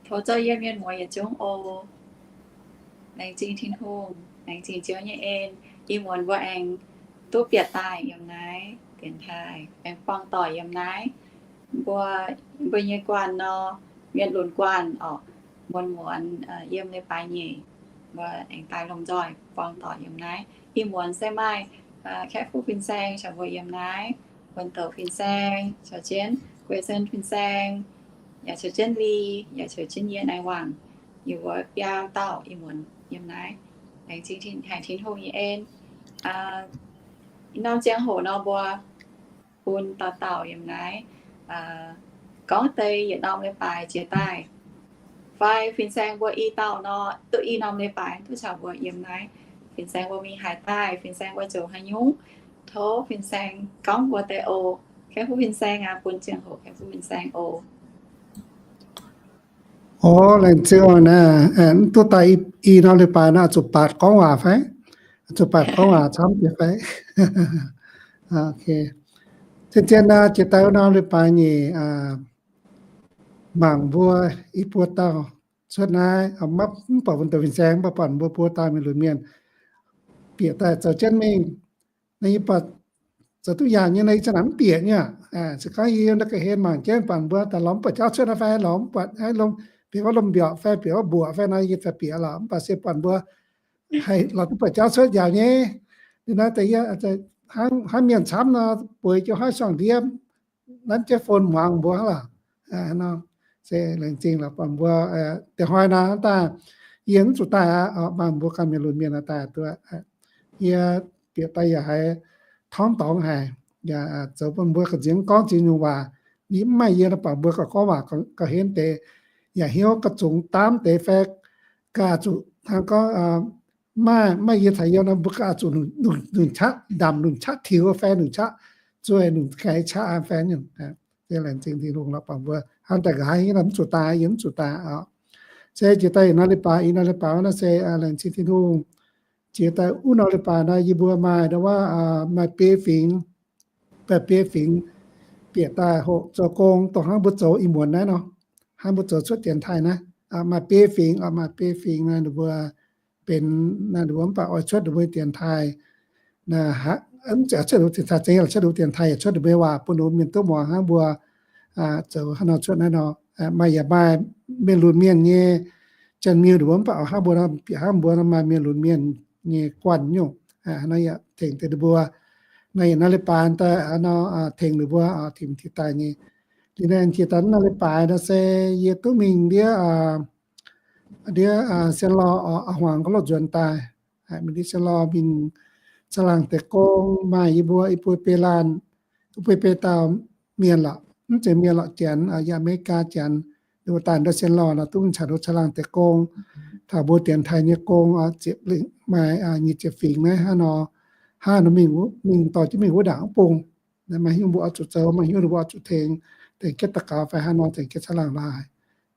Tov zorqv yie mienh muoz yietc zungv oc. Laengz zingh Tin-Hungh, laengz zingh Ziouv nyei en, ih muonz mbuo aengx duqv bieqc daaih yiem naaiv dienx taaih, aengx buangh doic yiem naaiv. Mbuo, mbuo nyei guanh nor, mienh lunx guanh orqc, muonz-muonz yiem leiz-baaix nyeic, mbuo aengx daaih lomh nzoih buangh doic yiem naaiv. Ih muonz se maaih Kaeqv-Fuqv fin-saeng caux mbuo yiem naaiv, Wuonh Douz fin-saeng caux jienv, Guei Sen fin-saeng, yaac caux jienv Li, yaac caux jienv yie naaiv wangc. Yie mbuo biaa dauh ih muonz yiem naaiv. Laengz zingh haic Tin-Hungh nyei en. Ih norm ziangh hoc nor mbuo bun dauh dauh yiem naaiv gorngv deix yietc norm leiz-baaix jiex daaih. Fai fin-saeng mbuo i dauh nor, duqv i norm leiz-baaix duqv caux mbuo yiem naaiv. Fin-saeng mbuo mingh haaix daaih, fin-saeng mbuo zoux haaix nyungc, tov fin-saeng gorngv mbuo deix oc. Kaeqv-Fuqv fin-saeng aac, bun ziangh hoc Kaeqv-Fuqv fin-saeng oc. Orv, laengz zingh oc naaiv. Mv duqv daaih i norm leiz-baaix naaiv, zuqc baatc gorngv waac fai? Zuqc baatc gorngv waac camv jiex fai? Zien-zien naaiv jiex daaih wuov norm leiz-baaix nyeic, mangc mbuo i buo dauh cuotv naaiv, mv baac wuonh douz fin-saeng, mv baac buatc mbuo buo dauh mienh lunx mienh bieqc daaih zoux jienv mingh. Naaiv yie buatc zoux duqv yaauc nyei, naaiv yie za'naaic mv bieqc nyei aqv. Se gorngv yie yiem naaiv ga'hlen mangc jienv, buatc mbuo daaih lorz mv buatc jauv cuotv naaiv fai, lorz mv buatc, bieqc wuov lomh mbiorqc fai bieqc wuov mbuoqc fai nor, yie daaih bieqc lorqc. Mv baac se buatc mbuo haih lorz duqv buatc jauv cuotv yaauc nyei. Liuz naaiv deix yie hnangv mienh camv nor, bueix jienv haaix siang-ndiev nanv jienv phone muangx mbuo hnangv lorqc. Se laengz zingh lorqc, buatc mbuo deix hnoi nor daaih, yie mv zuqc daaih aqv, mangc mbuo ganh mienh lunx mienh daaih duqv. Yie bieqc daaih yaac haiz torngv dorngx haic, yaac zoux bun mbuo ga'nziex gorngv ziex nyungc waac. Ninh mv maaih yie nor, buatc mbuo gauh gorngv waac gauh henv deix, yaac hnyouv ga'zungx daamv deix fai gauh zuqc hnangv gorngv maaih, maaih yie caux yie nor, mbuo gauh zuqc nunc qaqv ndamc, nunc qaqv tiux fai nunc qaqv zueih, nunc gaix qaqv an fai nyungc. Se laengz zingh Tin-Hungh lorqc, buatc mbuo hnangv daaih nqa'haav hingv mv zuqc daaih, yie mv zuqc daaih oc. Se jiex daaih ih norm leiz-baaix, ih norm leiz-baaix wuov naaiv se laengz zingh Tin-Hungh. Jiex daaih wuov norm leiz-baaix naaiv yie mbuo maaih ndau wuov, maaih biei fingx, maaih biei fingx bieqc daaih hoqc zoux gong, dongh hnangv mbuo zoux ih muonz naaiv nor, hnangv mbuo zoux cuotv dienx taaih naaiv, maaih biei fingx, maaih biei fingx naaiv ninh mbuo benx naaiv ninh mbuo mv baac oix cuotv ninh mbuo dienx taaih, mv zeiz cuotv ninh mbuo dienx taaih, cuotv ninh mbuo dienx taaih yaac cuotv ninh mbuo waac bun ninh mbuo mienh duqv muangx hnangv mbuo zoux hnangv nor cuotv naaiv nor. Maaih yaac maaih mienh lunx mienh nyei janx-miuh ninh mbuo mv baac oix hnangv mbuo nor, bieqc hnangv mbuo nor maaih mienh lunx mienh nyei guanh nyungc. Hnangv nor yaac tengx deix ninh mbuo. Naaiv yietc norm leiz-baaix daaih nor tengx ninh mbuo, tengx jiex daaih nyei. Liuz naaiv jiex daaih norm leiz-baaix nor se yie duqv mingh ndiev, ndiev Sien Lorh, a'hmuangx ga'lorqc nzuonx daaih, mingh ndiev Sien Lorh mingh caangh laangh deix gong, maaih yie mbuo i buo biei laanh, i buo biei dauh mienh lorqc, mv zeiz mienh lorqc, janx, yiem America janx, ninh mbuo daaih ndau Sien Lorh nor duqv mingh caux ninh mbuo caangh laangh deix gong, taux mbuo dienx taaih nyei gong, ziepc lingh maaih nyic ziepc fingx naaiv hnangv nor, hnangv nor mingh, mingh dorh jienv mingh wuov ndaangc wuov bung. Maaih hnyouv mbuo oix zuqc zoux, maaih hnyouv ninh mbuo oix zuqc tengx, tengx jienv daux gaux fai hnangv nor, tengx jienv caangh laangh laaih.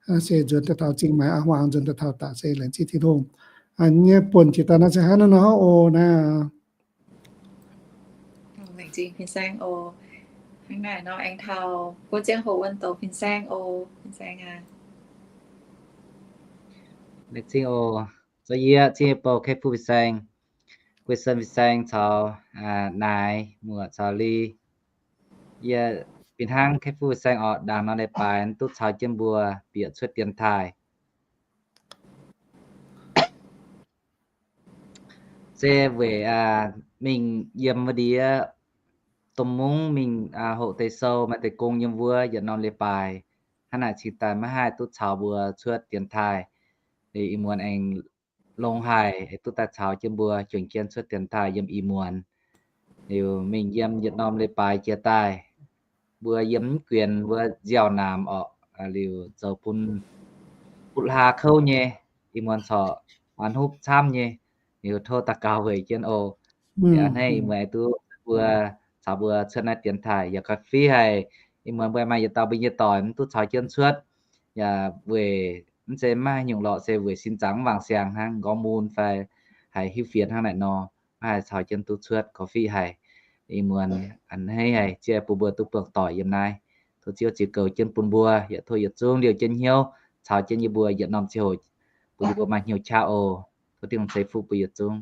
Hnangv se nzuonx daaih taux zingh maengx a'hmuangx, nzuonx daaih taux daaih se laengz zingh Tin-Hungh. Nyei buonc jiex daaih nor se hnangv nor oc naaiv. Laengz zingh fin-saeng oc. Hnangv naaic nor aengx taux bun ziangh hoc wuonh douz fin-saeng oc, fin-saeng aac. Laengz zingh oc. Zoux yie zingh nyei bou Kaeqv-Fuqv fin-saeng, Guei Sen fin-saeng caux naaic muoc caux Li. Yie fih hnangv Kaeqv-Fuqv fin-saeng oc, ndaangc norm leiz-baaix duqv caux jienv mbuo bieqc cuotv dienx taaih. Se weic mingh yiem wuov ndiev domh mungv mingh hoqc deix sou, maaih deix gong yiem wuov yietc norm leiz-baaix. Hnangv naaic cingx daaih maiv haih duqv caux mbuo cuotv dienx taaih. Ih muonz aengx longx haic, duqv daaih caux jienv mbuo juangc jienv cuotv dienx taaih yiem ih muonz. Liuz mingh yiem yietc norm leiz-baaix jiex daaih, mbuo yiem mv guenx wuov nziaaux-naamx orqc, liuz zoux bun butv hlaa kouv nyei. Ih muonz corc hnupv camv nyei, liuz tov daux gaux weic jienv oc. Hneiv ih muonz duqv mbuo caux mbuo cuotv naaiv dienx taaih yaac gauh fiv haic. Ih muonz mbuo maaih yietc dauh mbuo nyei doic mv duqv caux jienv cuotv, yaac weic mv zeiz maiv haaix nyungc lorqc, se weic sin zaangc mv wangc siangx hnangv, nqorngv mun fai haiz hiuv fienx hnangv naaic nor, maiv haih caux jienv duqv cuotv, gauh fiv haic. Ih muonz a'hneiv haic, ziouc bun mbuo duqv buangh doic yiem naaiv. Tov Ziouv ziex goux jienv bun mbuo, yaac tov yietc zungv liouh jienv hnyouv taux jienv yie mbuo yietc norm ziangh hoc bun yie mbuo maaih hnyouv qaqv oc. Tov Tin-Hungh ceix fuqv bun yietc zungv,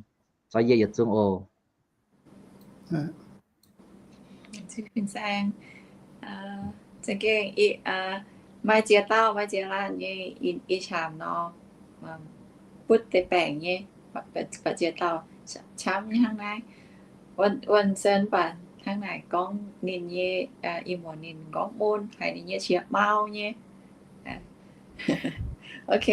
zorqv yietc yietc zungv oc. Za'gengh maaih ziex dauh, maaih ziex laanh nyei ih camv nor, butv deix baengc nyei, baac ziex dauh camv nyei hnangv naaiv. Wuonh sen baac hnangv naaic gorngv ninh nyei, ih muonz ninh gorngv mun haic ninh nyei qiex mau nyei. Ok,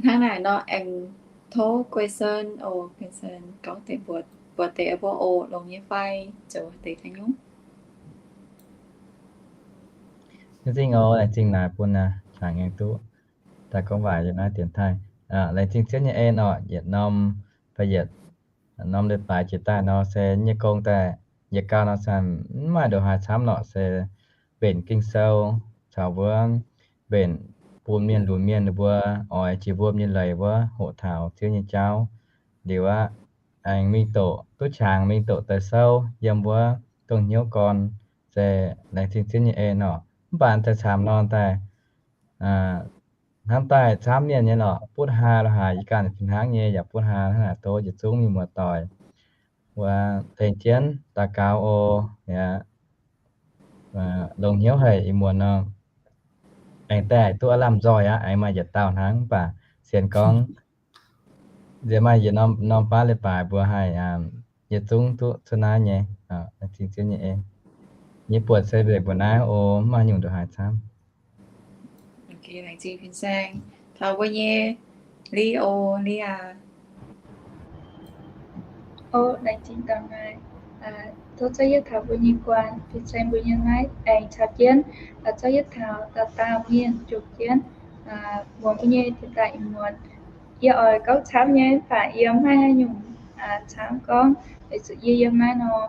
hnangv naaic nor aengx tov Guei Sen oc, Guei Sen gorngv deix mbuox deix mbuo oc, longx nyei fai zoux deix haaix nyungc. Laengz zingh oc, laengz zingh naaic bun aa, jangx aengx duqv daaih gorngv waac yiem naaiv dienx taaih. Laengz zingh Ziouv nyei en oc, yietc norm fai yietc norm leiz-baaix jiex daaih nor se nyei gong daaih yietc gau nor se mv maaih ndongc haaix camv lorqc, se mbenc Ging-Sou caux wuov mbenc bun mienh lunx mienh ninh mbuo oix jiex wuom nyei leiz wuov hoqc taux Ziouv nyei jauv liuz aqv, aengx mingh doqc duqv qangx mingh doqc douz-sou yiem wuov dongh hnyouv gorn, se laengz zingh Ziouv nyei en oc. Mv baac daaih camv nor daaih hnamv daaih camv mienh nyei lorqc, butv haa lo haaix yie ganh fih hnangv nyei yaac butv haa hnangv naaic tov yietc zungv mienh muoz-doic wuov tengx jienv daux gaux oc. Yaac longx hnyouv haic ih muonz nor, aengx daaih duqv aav lamh nzoih aqv, aengx maaih yietc dauh hnangv, mv baac sienx gorngv nziex maaih yietc norm baav leiz-baaix mbuo haih yietc zungv duqv cuotv naaiv nyei. Laengz zingh Ziouv nyei en. Yie buatc se mbenc mbuo naaiv oc, mv maaih nyungc ndongc haaix camv. Laengz zingh fin-saeng taux mbuo nyei Li oc, Li aac. Oc, laengz zingh dangh naaic. Tov zorqv yietv taux mbuo nyei guanh fin-saeng mbuo nyei naaiv aengx caux jienv, zorqv yietv taux dauh dauh mienh juangc jienv muangx mbuo nyei dienx daaih ih muonz. Yie oix gorngv camv nyei, mv baac yie mv maaih haaix nyungc camv gorngv. Weic zuqc yie yiem naaiv nor,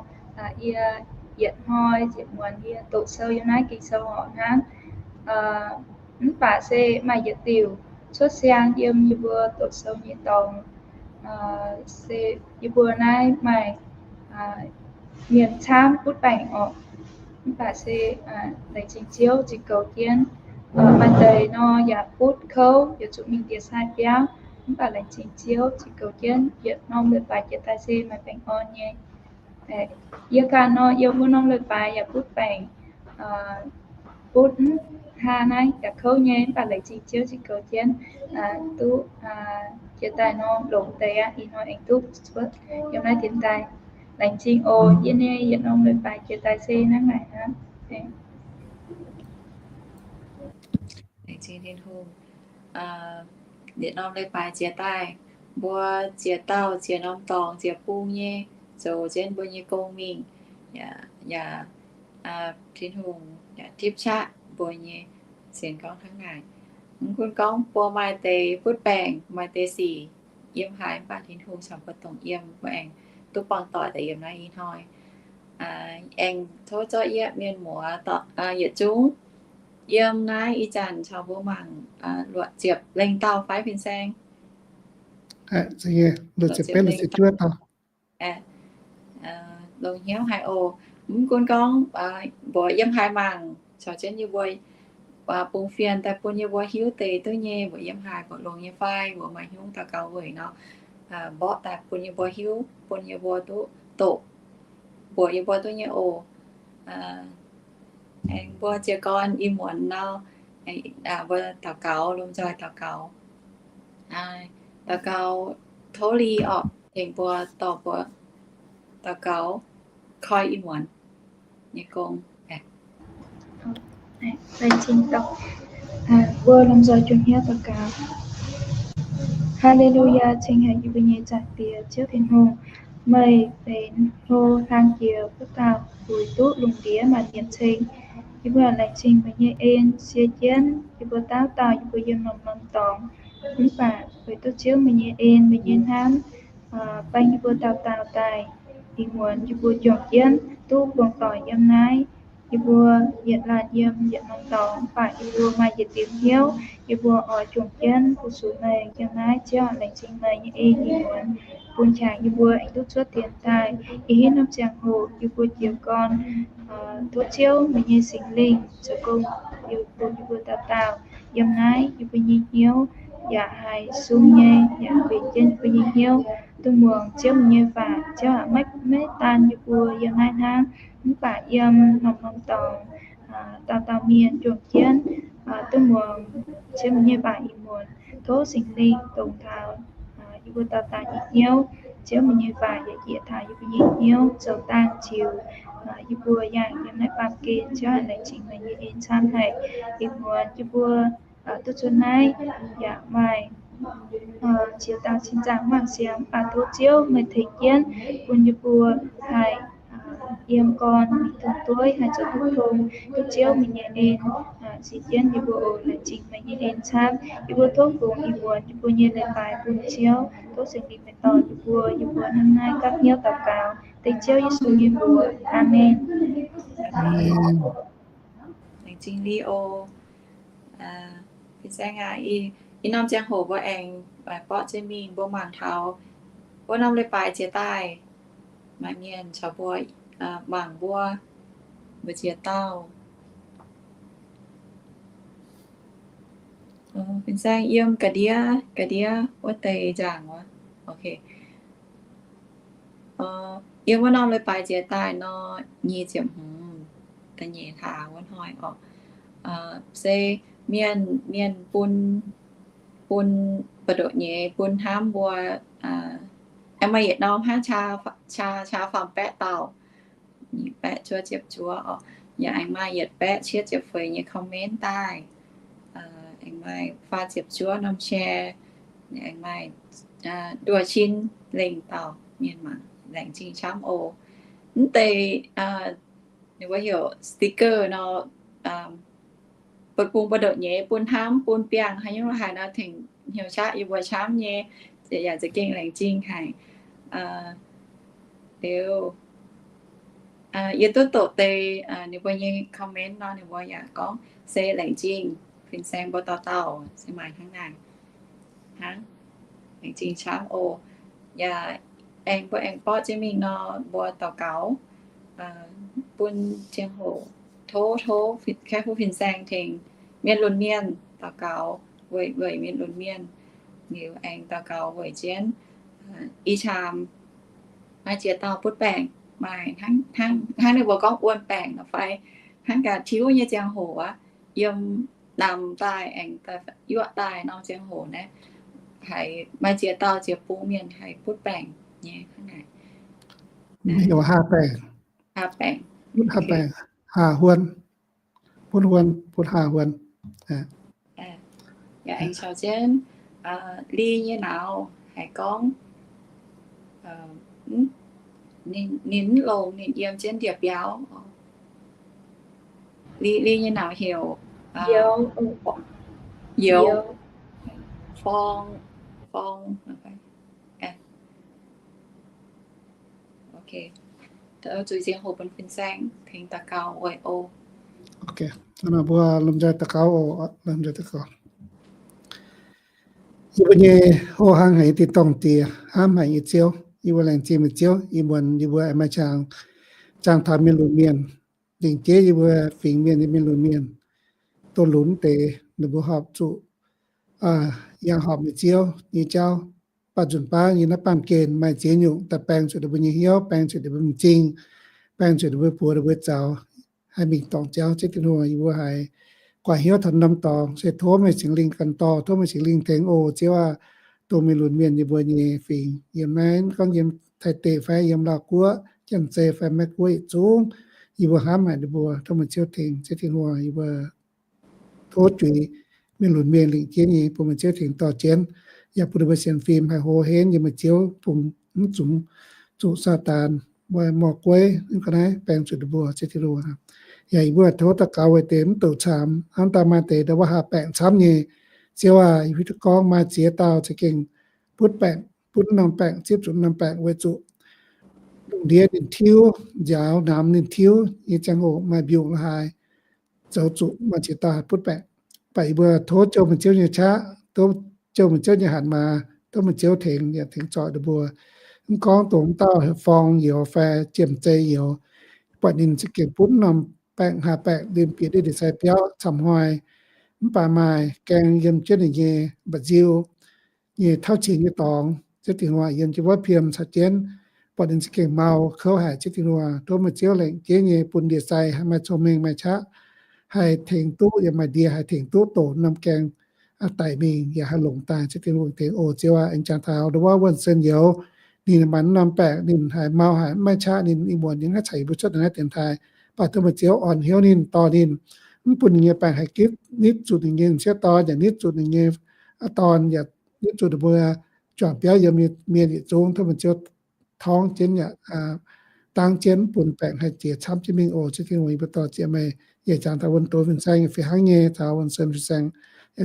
yie yietc hnoi yietc muonz yie doqc sou yiem naaiv Ging-Sou horpc hnangv. Mv baac se maaih yietc diuc cuotv siang yiem yie mbuo doqc sou nyei dorngx, se yie mbuo naaiv maaih mienh camv butv baengc orqc. Mv baac se laengz zingh Ziouv zingh goux jienv. Maaih deix nor yaac butv kouv, yaac zuqc mingh ndie-sai biauv. Mv baac laengz zingh Ziouv zingh goux jienv yietc norm leiz-baaix jiex daaih se maaih baengh orn nyei. Yie ganh nor yiem wuov norm leiz-baaix yaac butv baengc, butv haa naaiv yaac kouv nyei, mv baac laengz zingh Ziouv zingh goux jienv duqv jiex daaih nor longx deix aqv. Ih hnoi aengx duqv cuotv yiem naaiv dienx daaih. Laengz zingh oc. Yie nyei yietc norm leiz-baaix jiex daaih se hnangv naaic hnangv. Laengz zingh Tin-Hungh. Yietc norm leiz-baaix jiex daaih, mbuo ziex dauh ziex norm dorngx ziex bung nyei zoux jienv mbuo nyei gong mingh. Yaac Tin-Hungh yaac tipv qaqv mbuo nyei sienx gorngv hnangv naaic. Mv gunv gorngv mbuo maaih deix butv baengc, maaih deix sic yiem haaix, mv baac Tin-Hungh caux mbuo dongh yiem, mbuo aengx duqv buangh doic daaih yiem naaiv ih hnoi. Aengx tov zorqv yie mienh muoz yietc zungv yiem naaiv ih zanc caux mbuo mangc luoqc ziepc lengh dauh fai fin-saeng. Longx hnyouv haic oc. Mv gunv gorngv mbuo yiem haaix mangc caux jienv yie mbuo bungx fien daaih bun yie mbuo hiuv deix duqv nyei. Mbuo yiem haaix, mbuo longx nyei fai, mbuo maaih hnyouv daux gaux weic nor, mborqv daaih bun yie mbuo hiuv, bun yie mbuo duqv doqc, mbuox yie mbuo duqv nyei oc. Aengx mbuo jiez gorn ih muonz nor, mbuo daux gaux, lomh nzoih daux gaux. Daux gaux tov Li orqc, tengx mbuo dorh mbuo daux gaux koi ih muonz nyei gong. Laengz zingh dorh. Mbuo lomh nzoih juangc hnyouv daux gaux. Haa^le^lu^yaa, ceng haic yie mbuo nyei Zaangc Diex Ziouv Tin-Hungh. Meih benx hlo hlang jiex wuov dauh, uix duqv lungh ndiev maanc yienc ceng. Yie mbuo laengz zingh meih nyei en sie jienv yie mbuo dauh dauh, yie mbuo yiem norm-norm dorngx. Mv baac weic duqv Ziouv meih nyei en, meih nyei hnamv, baeng yie mbuo dauh dauh daaih. Ih muonz yie mbuo juangc jienv duqv buangh doic yiem naaiv. Yie mbuo yietc laanh yiem yietc norm dorngx, mv baac yie mbuo maaih yietc diuc hnyouv. Yie mbuo oix juangc jienv fu-sux meih yiem naaiv. Ziouv, laengz zingh meih nyei en ih muonz bun qangx yie mbuo aengx duqv cuotv dienx daaih. Ih hitv norm ziangh hoc yie mbuo jiez gorn, tov Ziouv meih nyei Singx Lingh zoux gong bun yie mbuo dauh dauh. yiem naaiv yie mbuo nyei hnyouv yaac haih sung nyei, yaac benx jienv yie mbuo nyei hnyouv. Duqv muangx Ziouv meih nyei waac, Ziouv aac, maiv, maiv daan yie mbuo yiem naaiv hnangv, mv baac yiem norm-norm dorngx, dauh dauh mienh juangc jienv duqv muangx Ziouv meih nyei waac ih muonz. Tov Singx Lingh dongh taux yie mbuo dauh dauh nyei hnyouv. Ziouv meih nyei waac yaac njiec taux yie mbuo nyei hnyouv zoux dangh ziux yie mbuo yangh yiem naaiv baamh gen. Ziouv aac, laengz zingh meih nyei en camv haic. Ih muonz yie mbuo duqv cuotv naaiv yaac maaih ziex dauh sin zaangc mangc siang, mv baac tov Ziouv meih tengx jienv bun yie mbuo haih yiem gorn mingh tong dueiv, haih zoux duqv tong, duqv Ziouv meih nyei en cingx jienv yie mbuo oc. Laengz zingh meih nyei en camv. Yie mbuo tov fungx ih muonz yie mbuo nyei leiz-baaix bun Ziouv. Tov Singx Lingh meih dorh yie mbuo, yie mbuo hnangv naaiv gapv hnyouv daux gaux dengv Ziouv Yesu nyei mbuox. Aamen. Laengz zingh Leo. Fin-saeng aac, ih norm ziangh hoc mbuo aengx borqv jienv mingh, mbuo mangc taux wuov norm leiz-baaix jiex daaih, maaih mienh caux mbuo mangc mbuo, mbuo ziex dauh. Fin-saeng yiem ga'ndiev, ga'ndiev wuov deix nzaangc wuov. Yiem wuov norm leiz-baaix jiex daaih nor, nyic ziepc hmz, da'nyeic hlaax wuov hnoi oc, se mienh, mienh bun, bun mbu'ndoqc nyei bun hnamv mbuo, aengx maaih yietc norm hnangv qaa, qaa faam baeqv dauh, nyic baeqv juov ziepc juov oc. Yaac aengx maaih yietc baeqv cietv ziepc feix nyei comment daaih. Aengx maaih faah ziepc juov norm share. Aengx maaih nduoh cin lengh dauh mienh mangc, laengz zingh camv oc. Mv deix ninh mbuo heuc sticker nor, bun bung mbu'ndoqc nyei, bun hnamv, bun biangh haaix nyungc haaix nor tengx hnyouv qaqv yie mbuo camv nyei, yaac za'gengh laengz zingh haic. Liuz, yie duqv doqc deix ninh mbuo nyei comment nor, ninh mbuo yaac gorngv se laengz zingh fin-saeng mbuo dauh dauh se maaih hnangv naaic. Hnangv, laengz zingh camv oc. Yaac aengx mbuo aengx borqv jienv mingh nor, mbuo daux gaux bun ziangh hoc tov, tov Kaeqv-Huv fin-saeng tengx mienh lunx mienh daux gaux, weic, weic mienh lunx mienh. Liuz aengx daux gaux weic jienv i qam maaih ziex dauh butv baengc, maaih hnangv, hnangv ninh mbuo gorngv wuonh baengc nor fai hnangv gaax tiuv nyei ziangh hoc aqv, yiem namx daaih aengx yuoqv daaih norm ziangh hoc naaiv, haiz maaih ziex dauh ziex bung mienh haih butv baengc nyei hnangv naaic. Haaix baengc? Haaix baengc? Butv haaix baengc? Haaix huon? Butv huon, butv haaix huon? Yaac aengx caux jienv Li nyei nauz haiz gorngv ninh, ninh mv longx, ninh yiem jienv ndie biauv. Li, Li nyei nauz heuc Youz, Forng, Forng. Zuqc ziangh hoc bun fin-saeng tengx daux gaux weic oc. Mbuo lomh nzoih daux gaux oc, lomh nzoih daux gaux. Yie mbuo nyei hoh hnangv haic nyei Tin-Dorngh Diex, hnamv haic nyei Ziouv, yie mbuo laengz zingh meih Ziouv, ih muonz yie mbuo aengx maaih qangx, qangx taux mienh lunx mienh, lingc jeiv yie mbuo fingx mienh nyei mienh lunx mienh, dongh lunx deix ninh mbuo horpc zuqc yangh horpc meih Ziouv nyei jauv. Baac nzunc baav yiem naaiv baamh gen maaih ziex nyungc daaih baeng zuqc ninh mbuo nyei hnyouv, baeng zuqc ninh mbuo m'zing, baeng zuqc ninh mbuo buoz ninh mbuo zaux, haih mingh dorngc jauv. Ziouv Tin-Hungh, yie mbuo haiz guaax hnyouv taux norm dorngx, se tov meih Singx Lingh ganh dorh, tov meih Singx Lingh tengx oc Ziouv aah. Dongh mienh lunx mienh yie mbuo nyei fingx, yiem naaiv gorngv yiem Taiv deic fai yiem Laauv guoqv, Janx-Zei fai Meiv guoqv yietc zungv, yie mbuo hnamv haic ninh mbuo, tov meih Ziouv tengx. Ziouv Tin-Hungh, yie mbuo tov juix mienh lunx mienh lingc jeiv nyei bun meih Ziouv tengx dorh jienv, yaac bun ninh mbuo sienx fim haih hlo henv yiem meih Ziouv, bun mv zungv zuqc Saadaan, mbuo morc gueiv, ga'naaiv baeng zuqc ninh mbuo, Ziouv Tin-Hungh. Yaac yie mbuo tov daux gaux weic deix mv douc camx, hnangv daaih maaih deix ndau wuov haah baengc camv nyei. Ziouv aah, yie hiuv duqv gorngv maaih ziex dauh za'gengh butv baengc, butv norm baengc, zipv zuqc norm baengc weic zuqc lungh ndiev ninh tiuv, nziaaux namx ninh tiuv nyei ziangh hoc maaih mbiungc la'haaix, zoux zuqc maaih ziex dauh haih butv baengc. Baac yie mbuo tov jouh meih Ziouv nyei qaqv, tov jouh meih Ziouv nyei hatc maaz, tov meih Ziouv tengx, yaac tengx zorc ninh mbuo. Mv gorngv dongh wuov dauh Forng youz fai Janx-Zei youz, buatc ninh za'gengh butv norm baengc haah baengc liemh bieqc ndeic sai biauv camv hnoi, mv baac maaih gaeng yiem jienv ninh nyei mba'nziu nyei tauv qiex nyei dorngx. Ziouv Tin-Hungh, yiem jienv wuov piem caux jienv, buatc ninh za'gengh mau kouv haic. Ziouv Tin-Hungh, tov meih Ziouv lengc jeiv nyei bun ndie-sai haih maaih cong-mengh maaih qaqv, haih tengx duqv yaac maaih ndie haih tengx duqv doqc norm gaeng daic mingh yaac haih longc daaih. Ziouv Tin-Hungh, tengx oc Ziouv aac. Aengx jangx taux ndau wuov wuonh sen youz, ninh maaih norm baengc ninh haiz mau haic, mv maaih qaqv, ninh ih muonz yaac mv haih caux yie mbuo cuotv naaiv dienx taaih. Mv baac tov meih Ziouv orn hnyouv ninh, dorh ninh, mv bun ninh nyei baengc haih gitv, nitv zuqc ninh nyei m'sieqv dorn yaac nitv zuqc ninh nyei dorn yaac nitv zuqc ninh mbuo juangc biauv yiem mienh yietc zungv. Tov meih Ziouv torngv jienv yaac dangv jienv, mv bun baengc haih jiex camv jienv mingh oc. Ziouv Tin-Hungh, yie mbuo dor-ziec meih, yie jangx taux wuonh doz fin-saeng fih hnangv nyei, taux wuonh sen fin-saeng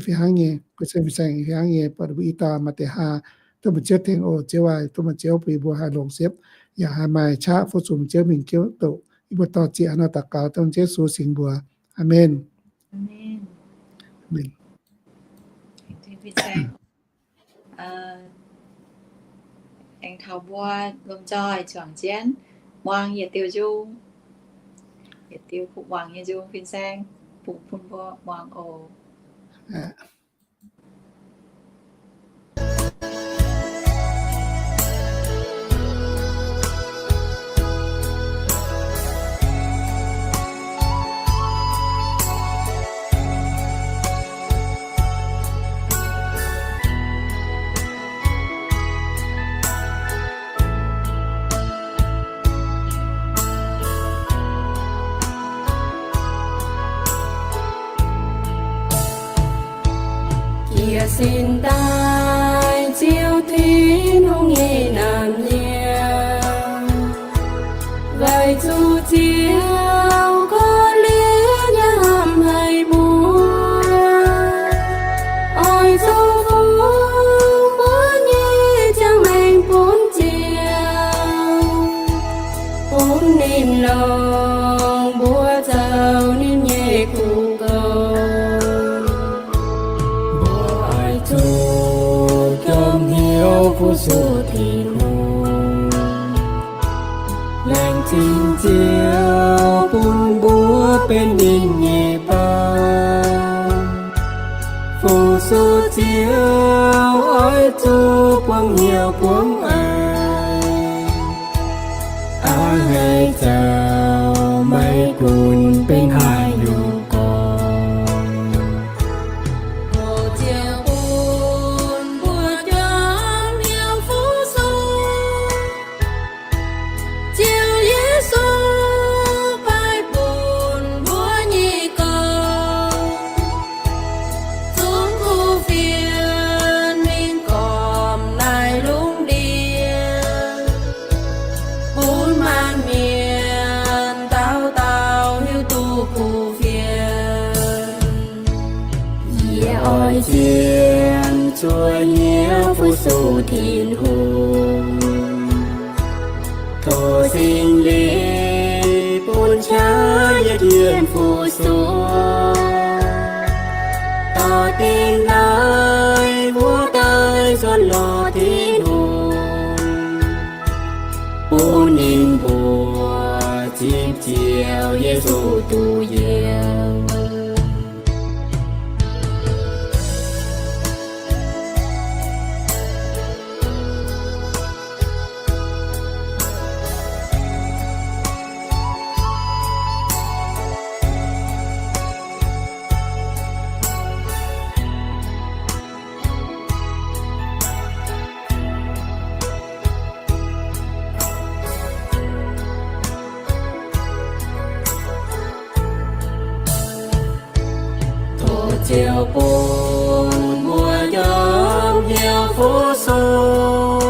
fih hnangv nyei, guei sen fin-saeng fih hnangv nyei, buatc mbuo i dauh maaih deix haa, tov meih Ziouv tengx oc Ziouv aac. Tov meih Ziouv bun yie mbuo haih longc siepv, yaac haih maaih qaqv fu-sux meih Ziouv mingh jienv doqc. Yie mbuo dor-ziec hnangv naaiv daux gaux dengv Yesu singx mbuox. Aamen. Aengx taux mbuo lomh nzoih juangc jienv muangx yietc diuh nzung, yietc diuh kuv muangx nyei nzung fin-saeng, bun bun mbuo muangx oc. Jiez sin daaih Ziouv Tin-Hungh nyei naamh nyiemv, weic zuqc Ziouv korv-lienh yaac hnamv haic mbuo, oix zoux fungx mbuo nyei ziangh maengc bun Ziouv, bun ninh longc mbuo zoux ninh nyei kuv nqoi. Mbuo oix zuqc jomc hnyouv fu-sux Tin-Hungh, laengz zingh Ziouv bun mbuo benx ninh nyei bou. Fu-sux Ziouv oix zuqc buangv hnyouv buangv eix, a'hneiv zoux maiv gunv benx haaix nyungc gorngv. Ziouv bun mbuo jomc hnyouv fu-sux, Ziouv Yesu paaiv bun mbuo nyei gorx, zungv kuv fienx mingh gormx naaiv lungh ndiev, bun maanc mienh dauh dauh hiuv duqv kuv fienx. Yie oix zien zuov hnyouv fu-sux Tin-Hungh. Tov Singx Lingh bun qaqv yie dienh fu-sux, dorh dingh naaiv wuov daaih nzuonx lorz Tin-Hungh, bun ninh mbuo zipv Ziouv Yesu duqv yiem. Tov Ziouv bun mbuo jomc hnyouv fu-sux,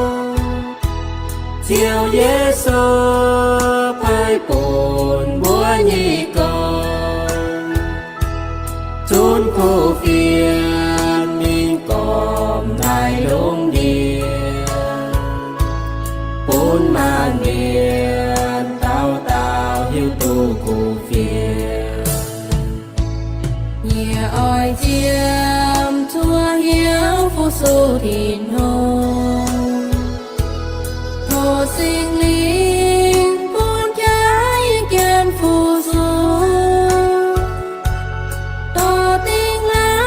Ziouv Yesu paaiv bun mbuo nyei gorx, zunv kuv fienx mingh gormx naaiv lungh ndiev, bun maanc mienh dauh dauh hiuv duqv kuv fienx. Yie oix ziemx zuov hnyouv fu-sux Tin-Hungh. Tov Singx Lingh bun jaax yie janx fu-sux, dorh dingh naaiv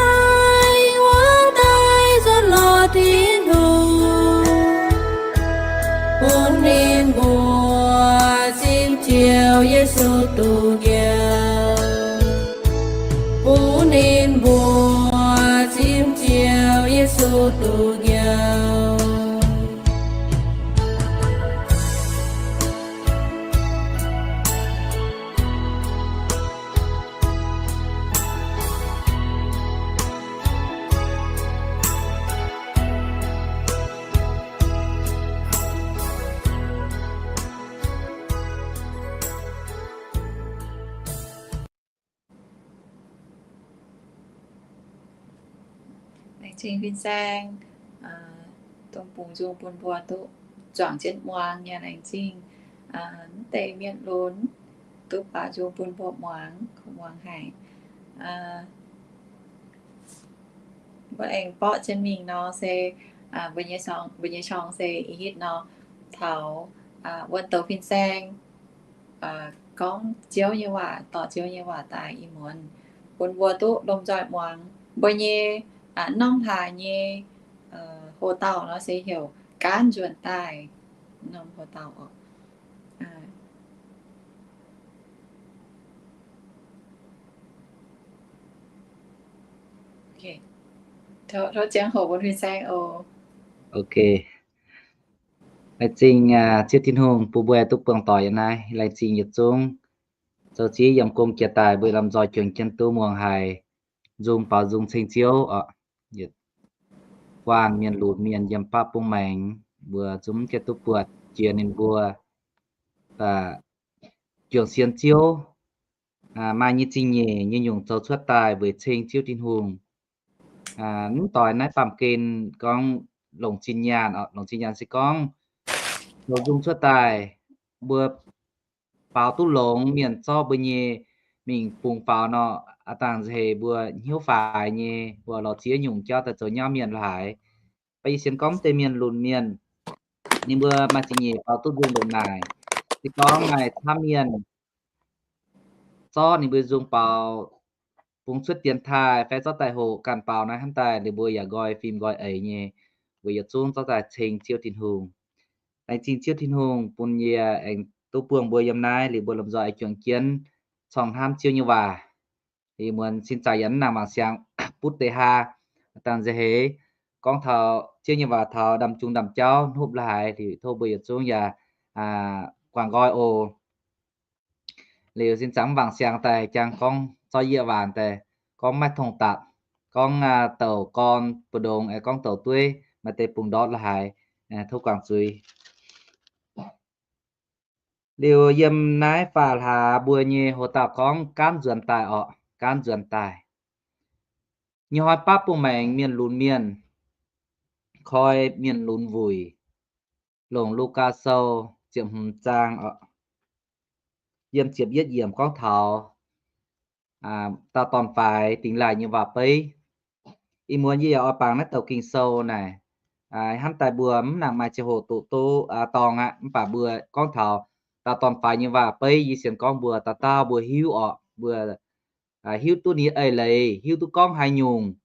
Ninh mbuo zipv Ziouv Yesu duqv njoux. Laengz zingh fin-saeng, dongh bungx nzung bun mbuo duqv juangc jienv muangx. Yaac laengz zingh mv deix mienh lunx duqv baaux nzung bun mbuo muangx, kungx muangx haic. Mbuo aengx borqv jienv mingh nor se, mbuo nyei, mbuo nyei ช่อง se ih hitv nor, taux wuonh douz fin-saeng gorngv Ziouv nyei waac, dorh Ziouv nyei waac daaih ih muonz bun mbuo duqv lomh nzoih muangx. Mbuo nyei norm hlaax nyei hoc-dauh nor se heuc Gaanv Nzuonx Daaih. Norm hoc-dauh oc. Tov ziangh hoc bun fin-saeng oc. Laengz zingh Ziouv Tin-Hungh bun mbuo duqv buangh doic yiem naaiv. Laengz zingh yietc zungv zoux ziex yiem gong jiex daaih mbuo lomh nzoih juangc jienv duqv muangx haic, nzung baaux nzung ceng Ziouv oc. Yietc guanh mienh lunx mienh yiem baav bung maengx, mbuo zungv jienv duqv buatc jiex ninh mbuo juangc sienx Ziouv maaih nyei zingh nyeic nyei nyungc zoux cuotv daaih weic ceng Ziouv Tin-Hungh. Mv doix naaiv baamh gen gorngv longc zinh nyaanh, longc zinh nyaanh se gorngv zoux nzung cuotv daaih mbuo faaux duqv longx, mienh zorqv mbuo nyei mingh bungx faaux nor, aav dangh nza'heix mbuo hnyouv faix nyei, mbuo lorz ziex nyungc jauv daaih zoux nyauv mienh lorqc haaix. Mv baac yie sienx gorngv mv deix mienh lunx mienh, ninh mbuo maaih zingh nyeic faaux duqv nzung ndongc naaic. Se gorngv maaih camv mienh zorqv ninh mbuo nzung baaux bungx cuotv dienx taaih fai zorqv daaih hoqc ganh baaux naaiv hnamv daaih, ninh mbuo yaac nqoi fim nqoi eix nyei, weic yietc zungv zorqv daaih ceng Ziouv Tin-Hungh. Laengz zingh Ziouv Tin-Hungh bun yie aengx duqv buangh mbuo yiem naaiv, liuz mbuo lomh nzoih juangc jienv corng hnamv Ziouv nyei waac. Ih muonz sin zaangc yaac mv nangc mangc siangx butv deix haa, dangh nza'heix gorngv taux Ziouv nyei waac taux ndamv-jungh ndamv-jauv hnopv la'haaix, liuz tov mbuo yietc zungv yaac guangc nqoi oc. Liuz sin zaangc mv nangc siangx daaih jangx gorngv zorqv yie waac daaih gorngv maiv tongx dapc, gorngv douc gorn mbu'ndongx aengx gorngv douc dueiv maaih deix bungx ndortv la'haaix, tov guangc zuiz. Liuz yiem naaiv faam hlaax mbuo nyei hoc-dauh gorngv gaanv nzuonx daaih orqc, gaanv nzuonx daaih. Nyei hnoi baav bung maengx mienh lunx mienh koi mienh lunx wuic, longc Lugaa Sou ziepc hmz zaang orqc, yiem ziepc yietv yiemc gorngv taux daauh dorn-faix dingx laaih nyei waac-beiv. Ih muonz yie yaac oix bangc naaiv douc Ging-Sou naaic. Hnamv daaih mbuo mv nangc maaih ziangh hoc doqc doqc dorngx aqv, mv baac mbuo gorngv taux daauh dorn-faix nyei waac-beiv, yie sienx gorngv mbuo dauh dauh mbuo hiuv orqc, mbuo hiuv duqv ninh nyei eix leiz, hiuv duqv gorngv haaix nyungc.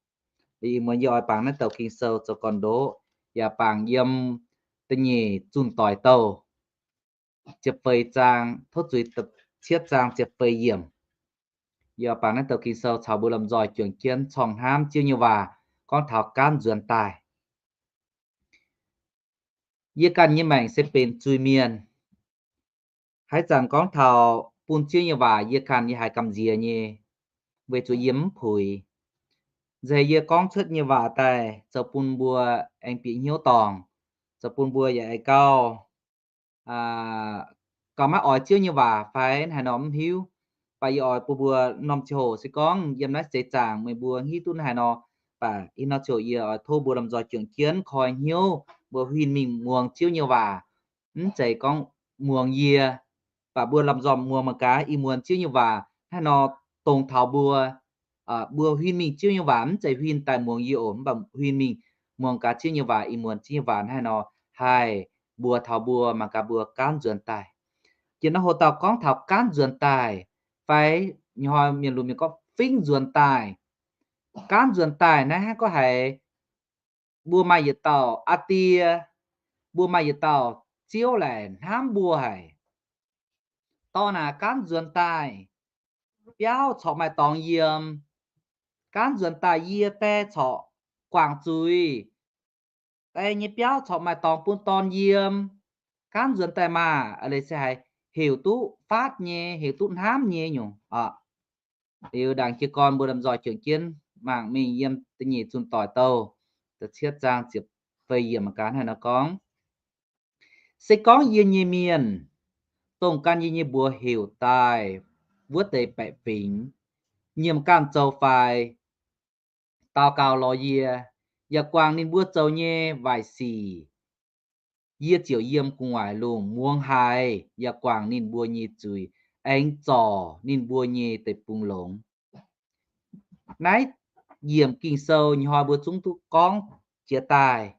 Ih muonz yie oix bangc naaiv douc Ging-Sou zoux gorn-ndoqv, yaac bangc yiem da'nyeic Zunh Doic Douh ziepc feix zaang, tov zuiz cietv zaang ziepc feix yiemc. Yie oix bangc naaiv douc Ging-Sou caux mbuo lomh nzoih juangc jienv corng hnamv Ziouv nyei waac gorngv taux gaanv nzuonx daaih. Yie ganh nyei maengc se benx zuiz-mienh. Haaix zanc gorngv taux bun Ziouv nyei waac yie ganh yie haiz gamh nziex nyei, weic zuqc yie mv puix. Nzeic yie gorngv cuotv nyei waac daaih zoux bun mbuo aengx bieqc hnyouv dorngc, zoux bun mbuo yaac aengx gauh gauh maiv oix Ziouv nyei waac fai haaix nor mv hiuv. Baac yie oix bun mbuo norm ziangh hoc se gorngv yiem naaiv seix zaangc meih mbuo hiuv duqv haaix nor, baac ih nor ziouc yie oix tov mbuo lomh nzoih juangc jienv koi hnyouv mbuo huin mingh muangx Ziouv nyei waac. Mv zeiz gorngv muangx yie, baac mbuo lomh nzoih muangx mangc gaax ih muonz Ziouv nyei waac haaix nor dongh taux mbuo. Mbuo huin mingh Ziouv nyei waac mv zeiz huin daaih muangx yie oc, mv baac huin mingh muangx gaax Ziouv nyei waac ih muonz Ziouv nyei waac haaix nor haih mbuox taux mbuo, mangc gaax mbuo gaanv nzuonx daaih. Jiex nor hoc dauh gorngv taux gaanv nzuonx daaih, fai nyei hnoi mienh lunx mienh gorngv fingv nzuonx daaih. Gaanv nzuonx daaih naaiv hnangv gorngv haiz mbuo maaih yietc dauh aa die, mbuo maaih yietc dauh Ziouv laaic hnamv mbuo haic. Dorh naaic gaanv nzuonx daaih, biauv corc maaih dorngx yiem, gaanv nzuonx daaih yie die corc guangc zuiz, die nyei biauv corc maaih dorngx bun dorn yiem, gaanv nzuonx daaih maah, leiz se haiz heuc duqv faatv nyei, heuc duqv hnamv nyei nyungc oc. Liuz ndaangc jiez gorn mbuo lomh nzoih juangc jienv mangc mingh yiem da'nyeic zunh doic douh, da'cietv zaang ziepc feix yiemc mangc gaax hnangv nor gorngv, se gorngv yie nyei mienh, dongh gan yie nyei mbuox heuc daaih wuov deix baeqc fingx, nyiemc ganh zoux faix, daux gaux lorz yie, yaac guangc ninh mbuo zoux nyei waaic sic, yie ziouc yiem gu'nguaaic lungh muangx haiz yaac guangc ninh mbuo nyei zuiz, aengx zorc ninh mbuo nyei deic-bung longx. Naaiv yiemc Ging-Sou nyei hnoi mbuo zungv duqv gorngv jiex daaih,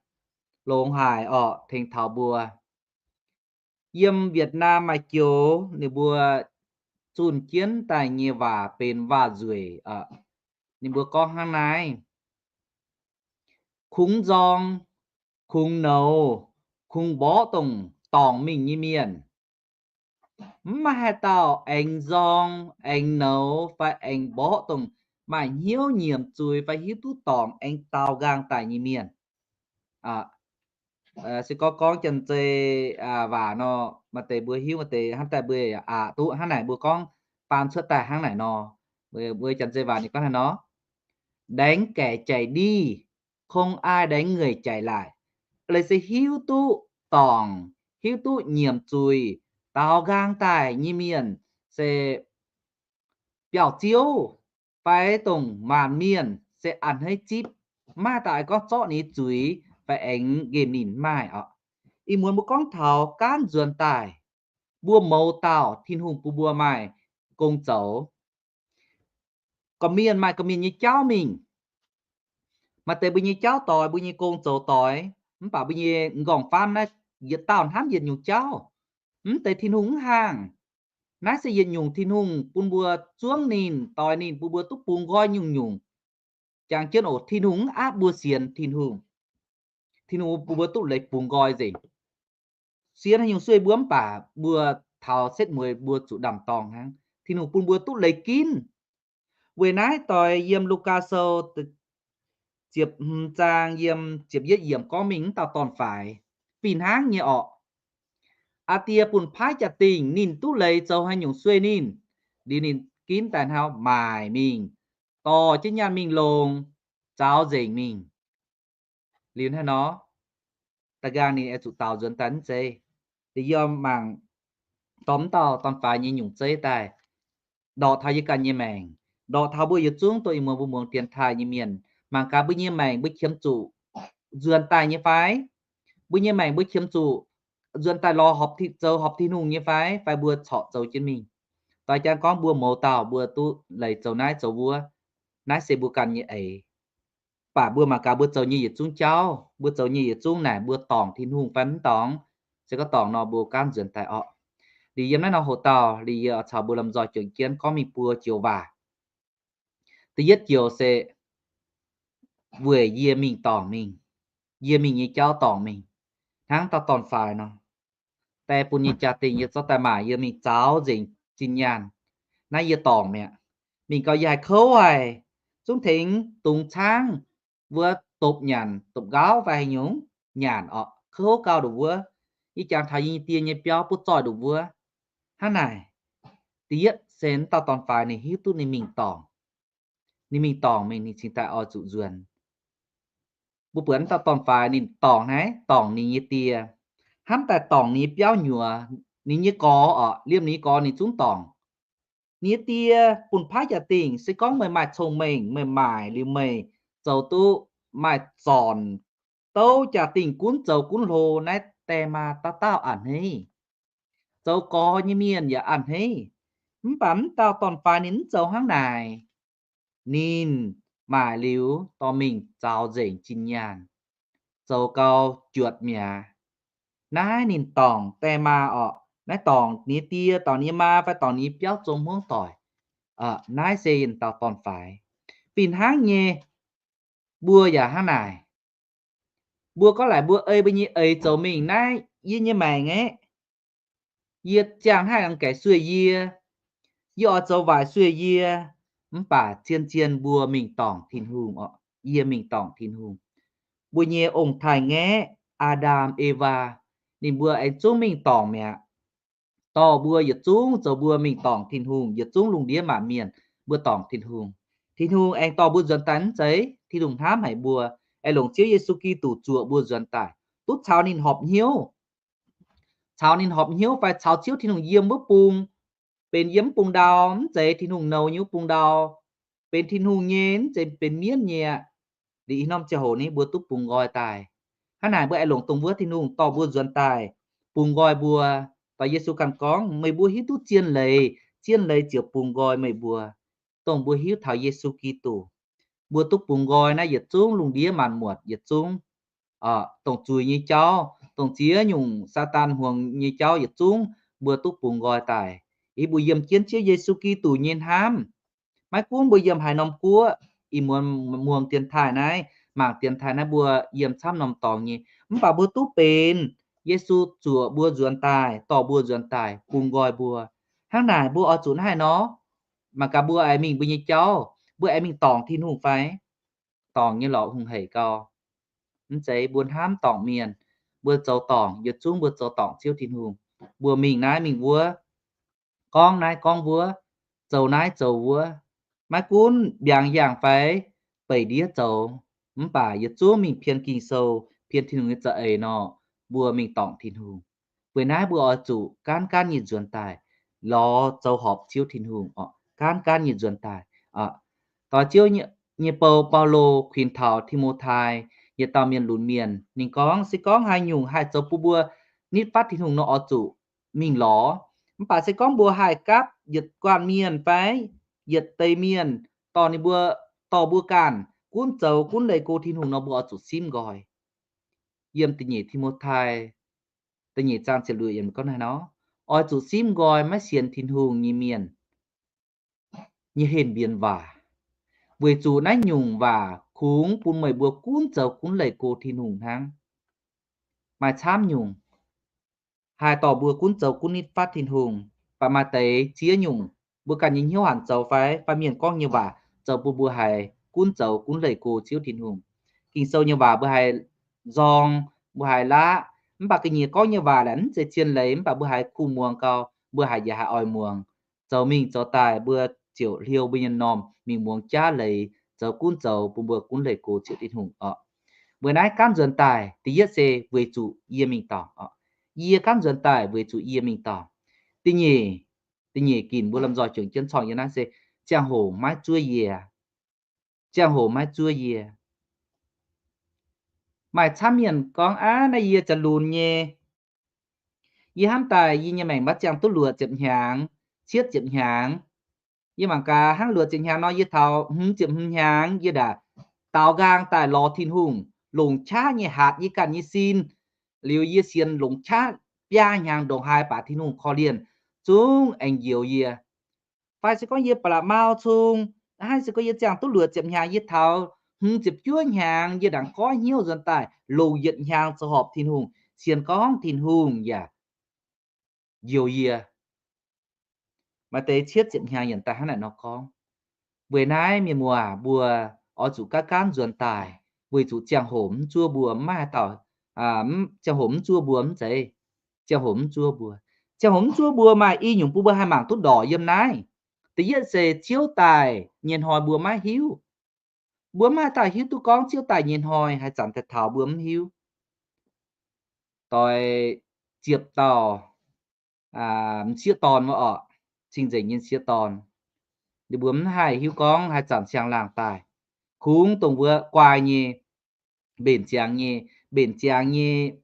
longx haic orqc, tengx taux mbuo. Yiem Việt Nam maaih joux ninh mbuo zunh jienv daaih nyei waac benx waac-nzueic. Ninh mbuo gorngv hnangv naaiv, kungx nzorng, kungx nouz, kungx mborqv dongh dorngc mingh nyei mienh. Mv maaih haaix dauh aengx nzorng, aengx nouz fai aengx mborqv dongh maaih hnyouv nyiemc zuiz fai hiuv duqv dorngc aengx daaux nqaang daic nyei mienh. Se gorngv gorngv janx-zei waac nor, maaih deix mbuo hiuv, maaih deix hnamv daaih mbuo yaac aqc duqv. Hnangv naaic mbuo gorngv baan cuotv daaih hnangv naaic nor, mbuo janx-zei waac ninh gorngv haaix nor, đánh kẻ chạy đi, không ai đánh người chạy lại. Leiz se hiuv duqv dorngc, hiuv duqv nyiemc zuiz, daaux nqaang daic nyei mienh se biauv-ziouv fai dongh maanc mienh se a'hneiv zipv, maiv daaih gorngv zorqv ninh zuiz fai aengx nqemh ninh, maaih oc. Ih muonz mbuo gorngv taux gaanv nzuonx daaih, mbuo mouz dauh Tin-Hungh bun mbuo maaih gong zoux. Gorqv-mienh maaih gorqv-mienh nyei jauv mingh. Maaih deix mbuo nyei jauv doix, mbuo nyei gong zoux doix, mv baac mbuo nyei m'nqorngv-famv naaiv yietc dauh hnamv yietc nyungc jauv. Mv deix Tin-Hungh mv haangh. Naaiv se yietc nyungc Tin-Hungh bun mbuo zuangv ninh, doix ninh, bun mbuo duqv bungx nqoi nyungc-nyungc. Jangx jienv oc, Tin-Hungh mv aapv mbuo sienx Tin-Hungh. Tin-Hungh bun mbuo duqv leiz bungx nqoi nzengc. Sienx haaix nyungc sueih mbuo mv baac mbuo taux setv mueiz mbuo zuqc ndaam-dorng hnangv. Tin-Hungh bun mbuo duqv leiz ginv. Weic naaiv doix yiem Lugaa Sou ziepc hmz zaang yiem ziepc yietv yiemc gorngv mingh wuov dauh dorn-faix fih hnangv nyei orqc. Aa Die bun paaiv jaa-dingh, ninh duqv leiz zoux haaix nyungc sueih ninh, liuz ninh ginv daaih hnangv maaic mingh, dorh jienv nyaanh mingh longc, zaux nzengc mingh. Liuz hnangv nor, da'nqaang ninh oix zuqc daaux nzuonx daaih mv zeiz. Liuz yie mangc dorh wuov dauh dorn-faix nyei nyungc zeiv daaih, ndorqc taux yie ganh nyei maengc, ndorqc taux mbuo yietc zungv dongh ih muonz mbuo muangx dienx taaih nyei mienh, mangc gaax mbuo nyei maengc mbuo qiemx zuqc nzuonx daaih nyei fai? Mbuo nyei maengc mbuo qiemx zuqc nzuonx daaih lorz horpc zoux horpc Tin-Hungh nyei fai? Fai mbuo corc zoux jienv mingh? Doix jangv gorngv mbuo mouz dauh mbuo duqv leiz zoux naaiv zoux wuov, naaiv se mbuo ganh nyei eix. Mv baac mbuo mangc gaax mbuo zoux nyei yietc zungv jauv, mbuo zoux nyei yietc zungv naaic mbuo dorngc Tin-Hungh fai mv dorngc? Se gorngv dorngc nor mbuo gaanv nzuonx daaih orqc. Liuz yiem naaiv nor hoc dauh liuz yie caux mbuo lomh nzoih juangc jienv gorngv mingh buo joux waac. Da'yietv joux se weic yie mingh dorngc mingh, yie mingh nyei jauv dorngc mingh, hnangv dauh dorn-faix nor. Die bun nyei jaa-dingh yie zorqv daaih maaic, yie mingh zaux nzengc zinh nyaanh. Naaiv yie dorngc mi'aqv. Mingh gau yie haih kouv haic, zungv tengx dungz caangv wuov dopc nyanc, dopc nqauv fai haaix nyungc nyanc orqc, kouv gau ndongc wuov. Yie jangx taux yie nyei die nyei biauv butv zoih ndongc wuov. Hnangv naaic, da'yietv se wuov dauh dorn-faix ninh hiuv duqv ninh mingh dorngc. Ninh mingh dorngc mingh ninh cingx daaih oix zuqc nzuonx. Mbuo buatc wuov dauh dorn-faix ninh dorngc naaiv, dorngc ninh nyei die, hnamv daaih dorngc ninh nyei biauv nyuoz, ninh nyei gorx orqc, liemh ninh nyei gorx ninh zungv dorngc. Ninh nyei die bun paaiv jaa-dingh, se gorngv meih maaih cong-mengh, meih maaic liuz meih zoux duqv maaih zornc, douv jaa-dingh gunv zoux gunv hlo, naaiv die maa dauh dauh a'hneiv. Zoux gorx nyei mienh yaac a'hneiv. Mv baac wuov dauh dorn-faix ninh mv zoux hnangv naaic. Ninh maaic liuz dorh mingh zaux nzengc zinh nyaanh, zoux gau juotc mi'aqv. Naaiv ninh dorngc die maa orqc, naaiv dorngc ninh nyei die, dorngc ninh nyei maa fai dorngc ninh nyei biauv zong hmuangv doic. Naaiv se wuov dauh dorn-faix. Fih hnangv nyei, mbuo yaac hnangv naaic. Mbuo gorngv laaic mbuo ei mbuo nyei eix zoux mingh, naaiv yie nyei maengc aeqv, yie ziangh hnangv naaiv gaengh sueih yie, yie oix zoux waaic sueih yie, Mv baac zien-zien mbuo mingh dorngc Tin-Hungh oc. Yie mingh dorngc Tin-Hungh. Mbuo nyei ong-taaix-ngaeqv, Aa^ndam, Ewaa, ninh mbuo aengx zungv mingh dorngc mi'aqv. Dorh mbuo yietc zungv zoux mbuo mingh dorngc Tin-Hungh, yietc zungv lungh ndiev maanc mienh mbuo dorngc Tin-Hungh. Tin-Hungh aengx dorh mbuo nzuonx daaih mv zeiz Tin-Hungh hnamv haic mbuo. Aengx longc Ziouv Yesu Giduc zuoqc mbuo nzuonx daaih, duqv caux ninh horpc hnyouv, caux ninh horpc hnyouv fai caux Ziouv Tin-Hungh yiem wuov bung, benx yiem wuov bung ndau, mv zeiz Tin-Hungh nouz nyei wuov bung ndau, benx Tin-Hungh nyei, mv zeiz benx mienv nyei aqv. Liuz ih norm ziangh hoc ni mbuo duqv bungx nqoi daaih. Hnangv naaic mbuo aengx longc dongh wuov Tin-Hungh dorh mbuo nzuonx daaih, bungx nqoi mbuo. Dorh Yesu ganh gorngv, meih mbuo hiuv duqv zien leiz, zien leiz ziouc bungx nqoi meih mbuo. Dongh mbuo hiuv taux Yesu Giduc, mbuo duqv bungx nqoi naaiv yietc zungv lungh ndiev maanc muotc yietc zungv, dongh zuiz nyei jauv, dongh ziex nyungc Saadaan hmuangx nyei jauv yietc zungv mbuo duqv bungx nqoi daaih. Ih mbuo yiem jienv Ziouv Yesu Giduc nyei hnamv. Maiv gunv mbuo yiem haaix norm guoqv, ih muonz muangx dienx taaih naaiv, mangc dienx taaih naaiv mbuo yiem camv norm dorngx nyei, mv baac mbuo duqv benx Yesu zuoqc mbuo nzuonx daaih, dorh mbuo nzuonx daaih, bungx nqoi mbuo. Hnangv naaic mbuo oix zuqc hnangv haaix nor? Mangc gaax mbuo aengx mingh mbuo nyei jauv, mbuo aengx mingh dorngc Tin-Hungh fai? Dorngc nyei lorqc hungh heic gau. Mv zeiz mbuo hnamv dorngc mienh, mbuo zoux dorngc, yietc zungv mbuo zoux dorngc Ziouv Tin-Hungh. Mbuo mingh naaiv mingh wuov, gorngv naaiv gorngv wuov, zoux naaiv zoux wuov. Maiv gunv mbiaangx yangh fai beic ndiev zoux, mv baac yietc zungv mingh pien Ging-Sou, pien Tin-Hungh nyei za'eix nor, mbuo mingh dorngc Tin-Hungh. Weic naaiv mbuo oix zuqc gaanv gaanv nyei nzuonx daaih lorz zoux horpc Ziouv Tin-Hungh oc, gaanv gaanv nyei nzuonx daaih. Doix Ziouv nyei bou, Baulo kuinx taux Ti^mo^tai, yietc dauh mienh lunx mienh, ninh gorngv, se gorngv haaix nyungc haih zoux bun mbuo nitv fatv Tin-Hungh nor, oix zuqc mingh lorz. Mv baac se gorngv mbuo haih gapv yietc guanh mienh fai yietc deix mienh, dorh ninh mbuo, dorh mbuo ganh gunv zoux gunv leih go Tin-Hungh nor, mbuo oix zuqc simv nqoi. Yiem da'nyeic Ti^mo^tai da'nyeic zaang ziepc luoqc yiemc gorngv naaiv nor, oix zuqc simv nqoi maiv sienx Tin-Hungh nyei mienh nyei henh mbienx waac, weic zuqc naaiv nyungc waac kungx bun meih mbuo gunv zoux gunv leih go Tin-Hungh hnangv. Maaih camv nyungc haih dorh mbuo gunv zoux gunv nitv fatv Tin-Hungh, baac maaih deix ziex nyungc mbuo ganh nyei hnyouv hanc zoux fai, fai mienh gorngv nyei waac zoux bun mbuo haiz gunv zoux gunv leih go Ziouv Tin-Hungh. Ging-Sou nyei waac mbuo haiz nzorng, mbuo haiz laqv, mv baac ga'nyiec gorngv nyei waac naaic mv zeiz zien leiz, mv baac mbuo haiz kuh muangx gau, mbuo haiz njaaux haiz oix muangx. Zoux mingh zoux daaih mbuo ziouc hliou mbuo nyei m'normh mingh muangx jaav leiz, zoux gunv zoux bun mbuo gunv leih go Ziouv Tin-Hungh oc. Mbuo naaiv gaanv nzuonx daaih, da'yietv se weic zuqc yie mingh dorngc oc. Yie gaanv nzuonx daaih weic zuqc yie mingh dorngc. Da'nyeic, da'nyeic ginc mbuo lomh nzoih juangc jienv corng yiem naaiv se ziangh hoc maiv zuov yie. Ziangh hoc maiv zuov yie. Maaih camv mienh gorngv, aav, naaiv yie ziouc lunx nyei. Yie hnamv daaih yie nyei maengc maiv ziangh duqv luoqc ziepc hnyangx, cietv ziepc hnyangx. Yie mangc gaax hnangv luoqc ziepc hnyangx nor, yie taux hmz ziepc hmz hnyangx yie ndac daaux nqaang daaih lorz Tin-Hungh, longc qaqv nyei hatc yie ganh nyei sin. Liuz yie sienx longc qaqv biaa hnyangx ndongc haaix baac Tin-Hungh korv-lienh zungv aengx njoux yie. Fai se gorngv yie ba'laqc mau cung, hnangv se gorngv yie ziangh duqv luoqc ziepc hnyangx, yie taux hmz ziepc juov hnyangx yie ndaangc goiv hnyouv nzuonx daaih longc yietc hnyangx zoux horpc Tin-Hungh, sienx gorngv Tin-Hungh yaac njoux yie. Maaih deix cietv ziepc hnyangx yaac daaih hnangv naaic nor gorngv. Weic naaiv mienh muoz, mbuo oix zuqc gaanv gaanv nzuonx daaih, weic zuqc ziangh hoc mv zuov mbuo, mv maaih haaix dauh, ziangh hoc mv zuov mbuo mv zeiz, ziangh hoc mv zuov mbuo. Ziangh hoc mv zuov mbuo maaih i nyungc bun mbuo haih mangc duqv ndorqc yiem naaiv. Da'yietv se Ziouv daaih nyei hnoi mbuo maiv hiuv. Mbuo mv maaih dauh hiuv duqv gorngv Ziouv daaih nyei hnoi haaix zanc daaih taux, mbuo mv hiuv. Doix ziepc dauh, m'sieqv dorn wuov orqc, cing-nzengc nyei m'sieqv dorn, ninh mbuo mv haih hiuv gorngv haaix zanc siang-laangh daaih. Kungx dongh wuov guai nyei, mbenc ziangx nyei, mbenc ziangx nyei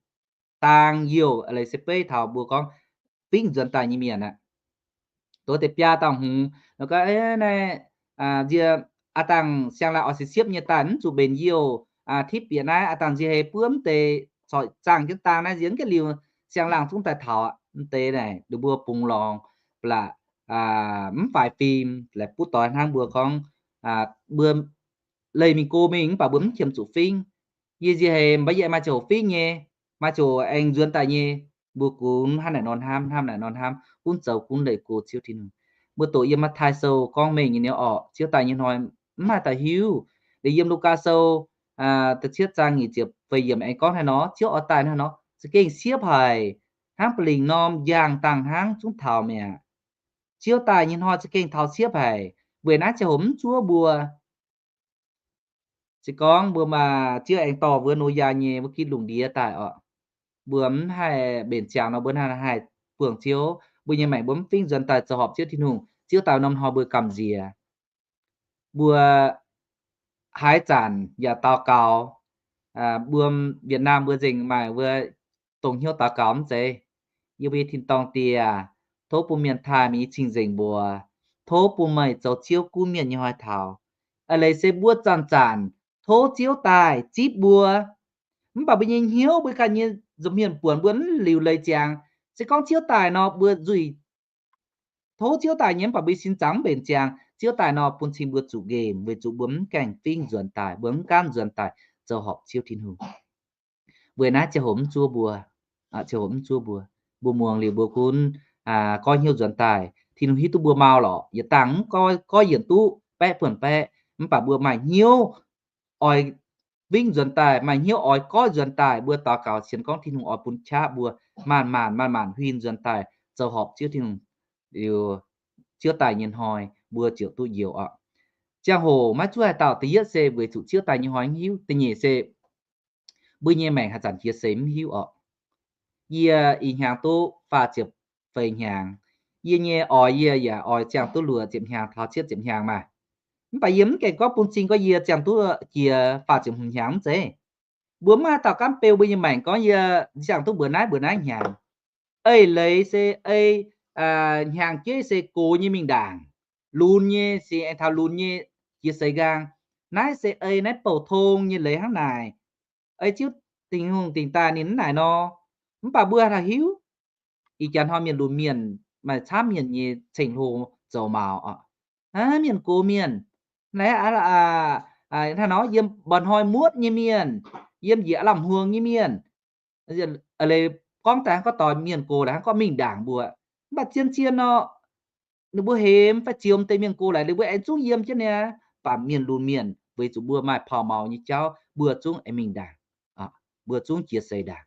daang youh leiz se beiv taux mbuo gorngv fingv nzuonx daaih nyei mienh aqv. Dongh deix biaa dauh hmz, gorngv naaiv, nziex aav dangh siang-laangh oix siepv-siepv nyei daaih mv zuqc mbenc youh, tipv bieqc naaiv aav dangh nziex hei buov mv deix corc zaangh jienv daang naaiv nziex mv gaengh liuz siang-laangh zungv daaih taux aqv. Mv deix naaic ninh mbuo bungx lorngx, ba'laqc mv faix fim, laaix buv doix hnangv mbuo gorngv, mbuo leih mingh go mingh mv baac mbuo mv qiemx zuqc fingv. Yie nziex hei mv baac yie maaih ziangh hoc fingv nyei, maaih ziangh hoc aengx nzuonx daaih nyei. Mbuo gunv hnamv naaic nor hnamv, hnamv naaic nor hnamv, gunv zoux gunv leih go Ziouv Tin-Hungh. Mbuo doqc yiem Matv^taai Sou gorngv mengh nyei niouv orqc, Ziouv daaih nyei hnoi mv maaih dauh hiuv. Liuz yiem Lugaa Sou da'cietv zaang nyic ziepc feix yiemc aengx gorngv haaix nor, Ziouv oix daaih hnangv haaix nor, za'gengh siepv haic, hnangv ba'lingc norm njang dangh hnangv zungv taux mi'aqv. Ziouv daaih nyei hnoi za'gengh taux siepv haic, weic naaiv ziangh hoc mv zuov mbuo. Se gorngv mbuo maaih Ziouv aengx dorh mbuo Noyaa nyei wuov gitv lungh ndiev daaih orqc, mbuo mv haih mbenc ziangx nor, mbuo hnangv haih buangh Ziouv, mbuo nyei maengc mbuo mv fingx nzuonx daaih zoux horpc Ziouv Tin-Hungh, Ziouv daaih norm hnoi mbuo gamh nziex. Mbuo haaix zanc yaac daux gaux, mbuo Việt Nam mbuo nzengc maaih wuov dongh hnyouv daux gaux mv zeiz? Yie mbuo nyei tin-dorngh Diex, tov bun mienh taaih meih nyei cing-nzengc mbuox, tov bun meih zoux Ziouv gunv mienh nyei hnoi taux. A'leiz se mbuo zanc-zanc tov Ziouv daaih zipv mbuo. Mv baac mbuo nyei hnyouv mbuo ganh nyei nza'hmien buonc mbuo mv liuc leiz ziangx. Se gorngv Ziouv daaih nor mbuo nzuih, tov Ziouv daaih nyei mv baac mbuo sin zaangc mv mbenc ziangx. Ziouv daaih nor bun cing mbuo zuqc nqemh weic zuqc mbuo mv gaengh fingx nzuonx daaih, mbuo mv gaamv nzuonx daaih zoux horpc Ziouv Tin-Hungh. Weic naaiv ziangh hoc mv zuov mbuo, ziangh hoc mv zuov mbuo. Mbuo muangx liuz mbuo gunv goiv hnyouv nzuonx daaih, Tin-Hungh hiuv duqv mbuo mau lorqc. Yietc dangh mv goiv, goiv yienc duqv, baeqv buonc baeqv, mv baac mbuo maaih hnyouv oix fingx nzuonx daaih, maaih hnyouv oix goiv nzuonx daaih, mbuo daux gaux sienx gorngv Tin-Hungh oix bun qaqv mbuo maanc maanc maanc maanc huin nzuonx daaih zoux horpc Ziouv Tin-Hungh, liuz Ziouv daaih nyei hnoi mbuo ziouc duqv njoux orqc. Ziangh hoc maiv zuov haaix dauh. Da'yietv se weic zuqc Ziouv daaih nyei hnoi mv hiuv. Da'nyeic se mbuo nyei maengc haaix zanc jiex seix mv hiuv orqc. Yie ih hnyangx duqv faah ziepc feix hnyangx. Yie nyei oix yie yaac oix ziangh duqv luoqc ziepc hnyangx taux cietv ziepc hnyangx maah. Mv baac yie mv gaengh gorngv bun cing gorngv yie ziangh duqv jiex faah ziepc hmz hnyangx mv zeiz. Mbuo mv maaih dauh gaamv beu mbuo nyei maengc gorngv yie ziangh duqv mbuoqc naaiv mbuoqc naaiv hnyangx. Eix leiz se ei hnyangx-jeiv se gox nyei mingh ndaangc, lunx nyei se aengx taux lunx nyei jiex seix nqaang. Naaiv se ei naaiv bouh tong nyei leiz hnangv naaic. Ei Ziouv Tin-Hungh dingc daaih ninh mv naaic nor, mv baac mbuo haih hiuv. Ih jaax hnoi mienh lunx mienh maaih camv mienh nyei ceng-hlo zoux maux oc. Mienh gox mienh, naaiv hnangv nor yiem mba'hnoi muotv nyei mienh, yiem njiec aav lamh hmuangx nyei mienh, leiz gorngv daaih hnangv gorngv doix mienh gox laaix hnangv gorngv mingh ndaangc mbuo. Mv baac zien-zien nor, ninh mbuo hemx fai ziouc deix mienh gox laaix ninh mbuo aengx zungv yiem jienv niaa. Mv baac mienh lunx mienh weic zuqc mbuo maaih paux maux nyei jauv mbuo zungv aengx mingh ndaangc, mbuo zungv jiex seix ndaangc.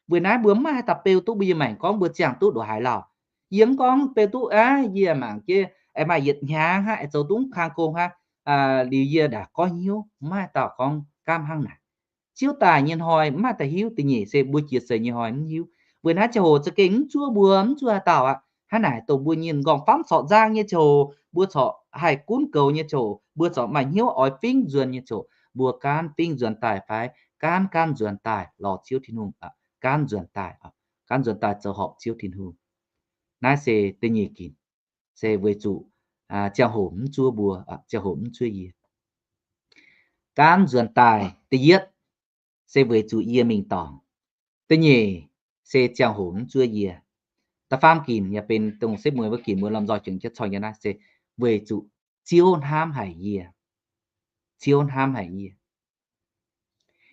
Weic naaiv mbuo mv maaih haaix dauh beu duqv mbuo nyei maengc gorngv mbuo ziangh duqv ndongc haaix lauh. Yie mv gorngv beu duqv aqv, yie mangc jienv aengx maaih yietc hnyangx hnangv, aengx zoux duqv kang gong hnangv, liuz yie ndaangc goiv hnyouv, mv maaih dauh gorngv gaamv hnangv naaic. Ziouv daaih nyei hnoi mv maaih dauh hiuv. Da'nyeic se mbuo jiex seix nyei hnoi mv hiuv. Weic naaiv ziangh hoc za'gengh mv zuov mbuo, mv zuov haaix dauh aqv. Hnangv naaic dongh mbuo nyei nqorngv-famv corc nzang nyei ziangh hoc, mbuo corc haih gunv goux nyei ziangh hoc, mbuo corc maaih hnyouv oix fingv nzuonx nyei ziangh hoc, mbuo gaanv fingv nzuonx daaih fai gaanv gaanv nzuonx daaih lorz Ziouv Tin-Hungh, gaanv nzuonx daaih, gaanv nzuonx daaih zoux horpc Ziouv Tin-Hungh. Naaiv se da'nyeic ginc, se weic zuqc ziangh hoc mv zuov mbuo, ziangh hoc mv zuov yie. Gaanv nzuonx daaih da'yietv se weic zuqc yie mingh dorngc. Da'nyeic se ziangh hoc mv zuov yie. Da'faam ginc yaac benx dongh setv mueiz wuov ginc mbuo lomh nzoih juangc jienv corc nyei naaiv se weic zuqc Ziouv hnamv haic yie. Ziouv hnamv haic yie.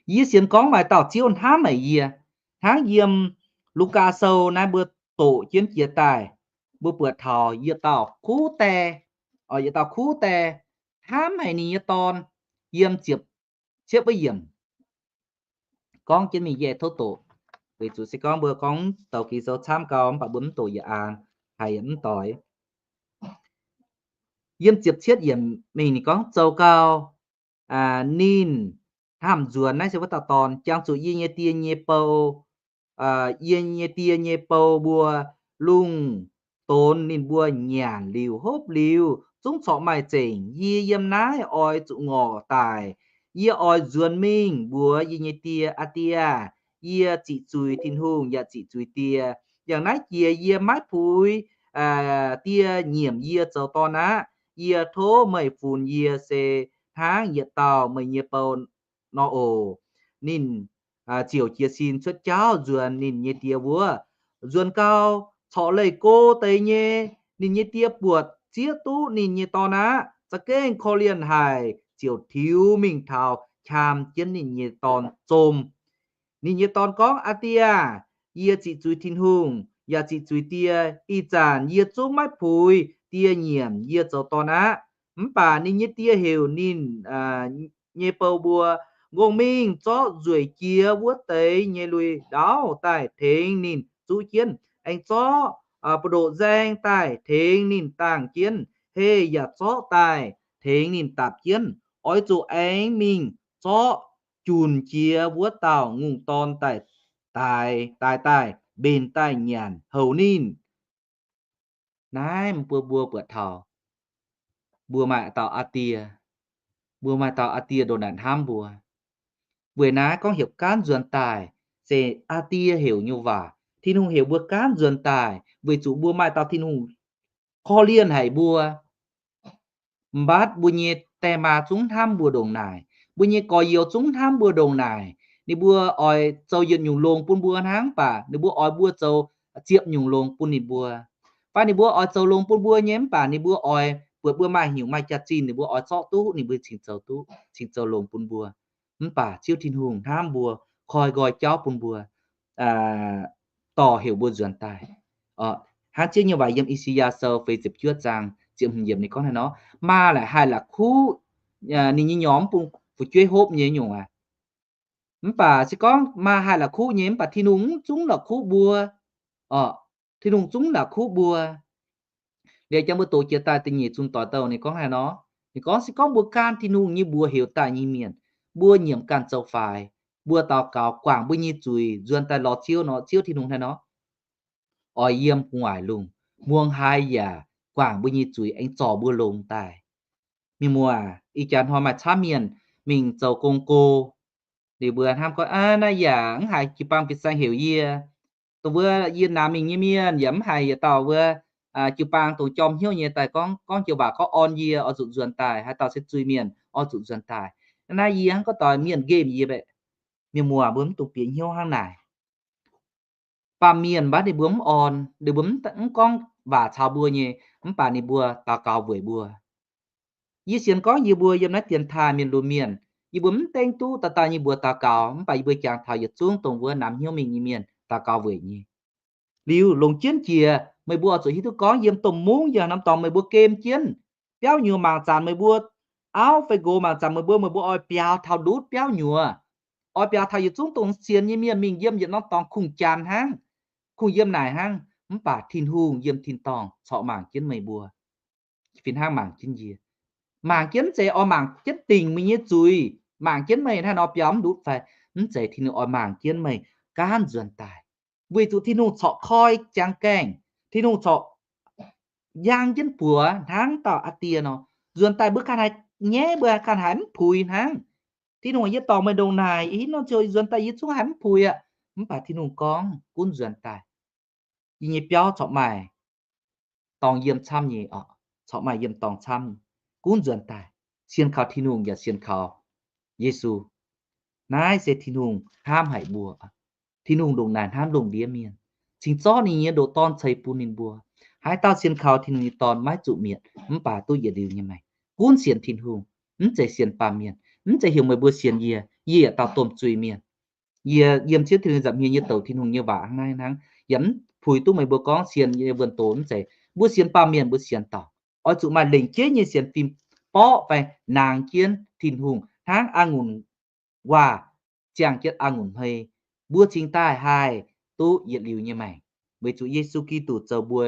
Yie sienx gorngv maaih dauh Ziouv hnamv haic yie. Hnangv yiem Lugaa Sou naaiv mbuo doqc jienv jiex daaih, mbuo buatc taux yietc dauh kuv die, yietc dauh kuv die hnamv haic ninh nyei dorn. Yiem ziepc cietv wuov yiemc gorngv jienv mingh, yie tov doqc, weic zuqc se gorngv mbuo gorngv doqc Ging-Sou camv gau, mv baac mbuo mv doqc yietc aan, haiz yaac mv doix. Yiem ziepc cietv yiemc mingh ninh gorngv, zoux gau, ninh hnamv nzuonx naaiv se wuov dauh dorn, jangx zuqc yie nyei die nyei bou, yie nyei die nyei bou mbuo lungh donx ninh mbuo nyanc liuz hopv liuz zungv corc maaih zengc. Yie yiem naaiv oix zuqc ngorc daic. Yie oix nzuonx mingh mbuox yie nyei die, Aa Die aah, yie ziqc zuiz Tin-Hungh yaac ziqc zuiz die. Yangh naaiv jiex yie maiv puix die nyiemc yie zoux dorn aqv. Yie tov meih funx yie se hnangv yietc dauh meih nyei bou nor oc. Ninh ziouc jiez sin cuotv jauv nzuonx ninh nyei die wuov. Nzuonx gau, corc leih go deix nyei. Ninh nyei die buatc zieqv duqv ninh nyei dorn aqv, za'gengh korv-lienh haic, ziouc tiux mingh taux qam jienv ninh nyei dorn zom. Ninh nyei dorn gorngv, Aa Die aah, yie ziqc zuiz Tin-Hungh yaac ziqc zuiz die. Ih zanc yie zungv maiv puix die nyiemc yie zoux dorn aqv. Mv baac ninh nyei die heuc ninh nyei bou mbuo, Ngongh mingh zorqv nzueic jiex wuov deix nyei lui-ndauv daaih tengx ninh zuqv jienv. Aengx zorqv buoz-ndoqv nzaeng daaih tengx ninh dangh jienv. Heh yaac zorqv daaih tengx ninh dapc jienv. Oix zuqc aengx mingh zorqv junc jiex wuov dauh ngongh dorn daaih, daaih daaih mbenc daaih nyanc houc ninh. Naaiv mbuo, mbuo buatc taux mbuo maaih dauh aa die, mbuo maaih dauh aa die ndongc naaic hnamv mbuo. Weic naaiv gorngv heuc gaanv nzuonx daaih, se aa die heuc nyei waac. Tin-Hungh heuc mbuo gaanv nzuonx daaih weic zuqc mbuo maaih dauh Tin-Hungh korv-lienh haic mbuo. Mv baac mbuo nyei die maa zungv hnamv mbuo ndongc naaic, mbuo nyei gorx-youz zungv hnamv mbuo ndongc naaic. Ninh mbuo oix zoux yietc nyungc longx bun mbuo hnangv, mv baac ninh mbuo oix mbuo zoux ziepc nyungc longx bun ninh mbuo. Fai ninh mbuo oix zoux longx bun mbuo nyei, mv baac ninh mbuo oix buatc mbuo maaih nyungc maaih jaax-zinh, ninh mbuo oix zorqv duqv, ninh mbuo cingx zoux duqv, cingx zoux longx bun mbuo. Mv baac Ziouv Tin-Hungh hnamv mbuo, koi nqoi jauv bun mbuo dorh heuc mbuo nzuonx daaih. Hnangv Ziouv nyei waac yiem I^saa^yaa Sou feix ziepc juov zaang ziepc hmz yiemc ninh gorngv haaix nor, Maa laaic haih la'kuqv ninh nyei nyorx mv bun fu'jueiv hopv nyei nyungc aqv. Mv baac se gorngv maa haih la'kuqv nyei, mv baac Tin-Hungh mv zungv la'kuqv mbuo. Tin-Hungh zungv la'kuqv mbuo. Liuz jangx mbuo doqc jiex daaih da'nyeic zunc doic douh ninh gorngv haaix nor, ninh gorngv se gorngv mbuo gaanv Tin-Hungh nyei mbuox heuc daaih nyei mienh, mbuo nyiemc ganh zoux faix, mbuo daux gaux guangc mbuo nyei zuiz nzuonx daaih lorz Ziouv nor, Ziouv Tin-Hungh haaix nor oix yiem gu'nguaaic lungh, muangx haiz yaac guangc mbuo nyei zuiz aengx zorc mbuo longx daaih. Mienh muoz, ih jaax hnoi maaih camv mienh mingh zoux gong go, liuz mbuo hnamv gorngv, Aa, naaiv yaac mv haiz jiu-baang fin-saeng heuc yie. Dongh wuov yie naamh mingh nyei mienh yaac mv haiz yietc dauh wuov jiu-baang dongh jorm hnyouv nyei daaih gorngv, gorngv joux waac gorngv orn yie oix zuqc nzuonx daaih, haaix dauh se zuiz-mienh oix zuqc nzuonx daaih. Naaiv yie hnangv gorngv doix mienh nqemh yie. Mienh muoz, mbuo mv dungx bieqc hnyouv hnangv naaic. Baamh mienh mv baac ninh mbuo mv orn, ninh mbuo mv gorngv waac caux mbuo nyei, mv baac ninh mbuo daux gaux weic mbuo. Yie sienx gorngv yie mbuo yiem naaiv dienx taaih mienh lunx mienh, yie mbuo mv dengv duqv dauh dauh nyei mbuox daux gaux, mv baac yie mbuo jangx taux yietc zungv dongh wuov naamh hnyouv mingh nyei mienh daux gaux weic nyei. Liuz longc jienv jiex, meih mbuo oix zuqc hiuv duqv gorngv yiem domh mungv yaac norm dorngx meih mbuo gem jienv. Biauv nyuoz mangc zanc meih mbuo, auv fai nqox mangc zanc meih mbuo, meih mbuo oix biaux taux ndutv biauv nyuoz, oix biaux taux yietc zungv dongh sienx nyei mienh mingh yiem yietc norm dorngx kungx janx hnangv, kungx yiem naaic hnangv. Mv baac Tin-Hungh yiem tin-dorngh corc mangc jienv meih mbuo fih hnangv mangc jienv yie. Mangc jienv mv zeiz oix mangc jienv dingc meih nyei zuiz, mangc jienv meih hnangv nor biaux mv ndutv fai, mv zeiz. Tin-Hungh oix mangc jienv meih gaanv nzuonx daaih, weic zuqc Tin-Hungh corc koi jangx gaengh. Tin-Hungh corc njang jienv buoz hnangv dauh aa die nor. Nzuonx daaih mbuo ganh haiz nyaiv, mbuo ganh haiz mv puix hnangv. Tin-Hungh, yie dorngc meih ndongc naaic, yie hingv norm ziouc nzuonx daaih yie zungv haiz mv puix aqv. Mv baac Tin-Hungh gorngv, gunv nzuonx daaih. Yie nyei biauv corc maaih dorngx yiem camv nyei, corc maaih yiem dorngx camv. Gunv nzuonx daaih, sienx kaux Tin-Hungh yaac sienx kaux Yesu. Naaiv se Tin-Hungh hnamv haic mbuo. Tin-Hungh ndongc naaic hnamv lungh ndiev mienh, cingx zorqv ninh nyei ndoqc Dorn ceix bun ninh mbuo. Haaix dauh sienx kaux Tin-Hungh nyei Dorn maiv zuqc mietc, mv baac duqv yietc liuz nyei maengc. Gunv sienx Tin-Hungh, mv zeiz sienx baamh mienh. Mv zeiz heuc meih mbuo sienx yie, yie yaac dauh domh zuiz-mienh. Yie yiem Ziouv Tin-Hungh nza'hmien, yie douc Tin-Hungh nyei waac hnangv naaiv hnangv, yaac mv puix duqv meih mbuo gorngv sienx yie wuonh doz. Mv zeiz mbuo sienx baamh mienh mbuo sienx dauh. Oix zuqc maaih lengc jeiv nyei sienx fim borqv fai nangx jienv Tin-Hungh hnangv a'ngunc waac ziangh jienv a'ngunc hmei, mbuo cingx daaih haih duqv yietc liuz nyei maengc, weic zuqc Yesu Giduc zoux mbuo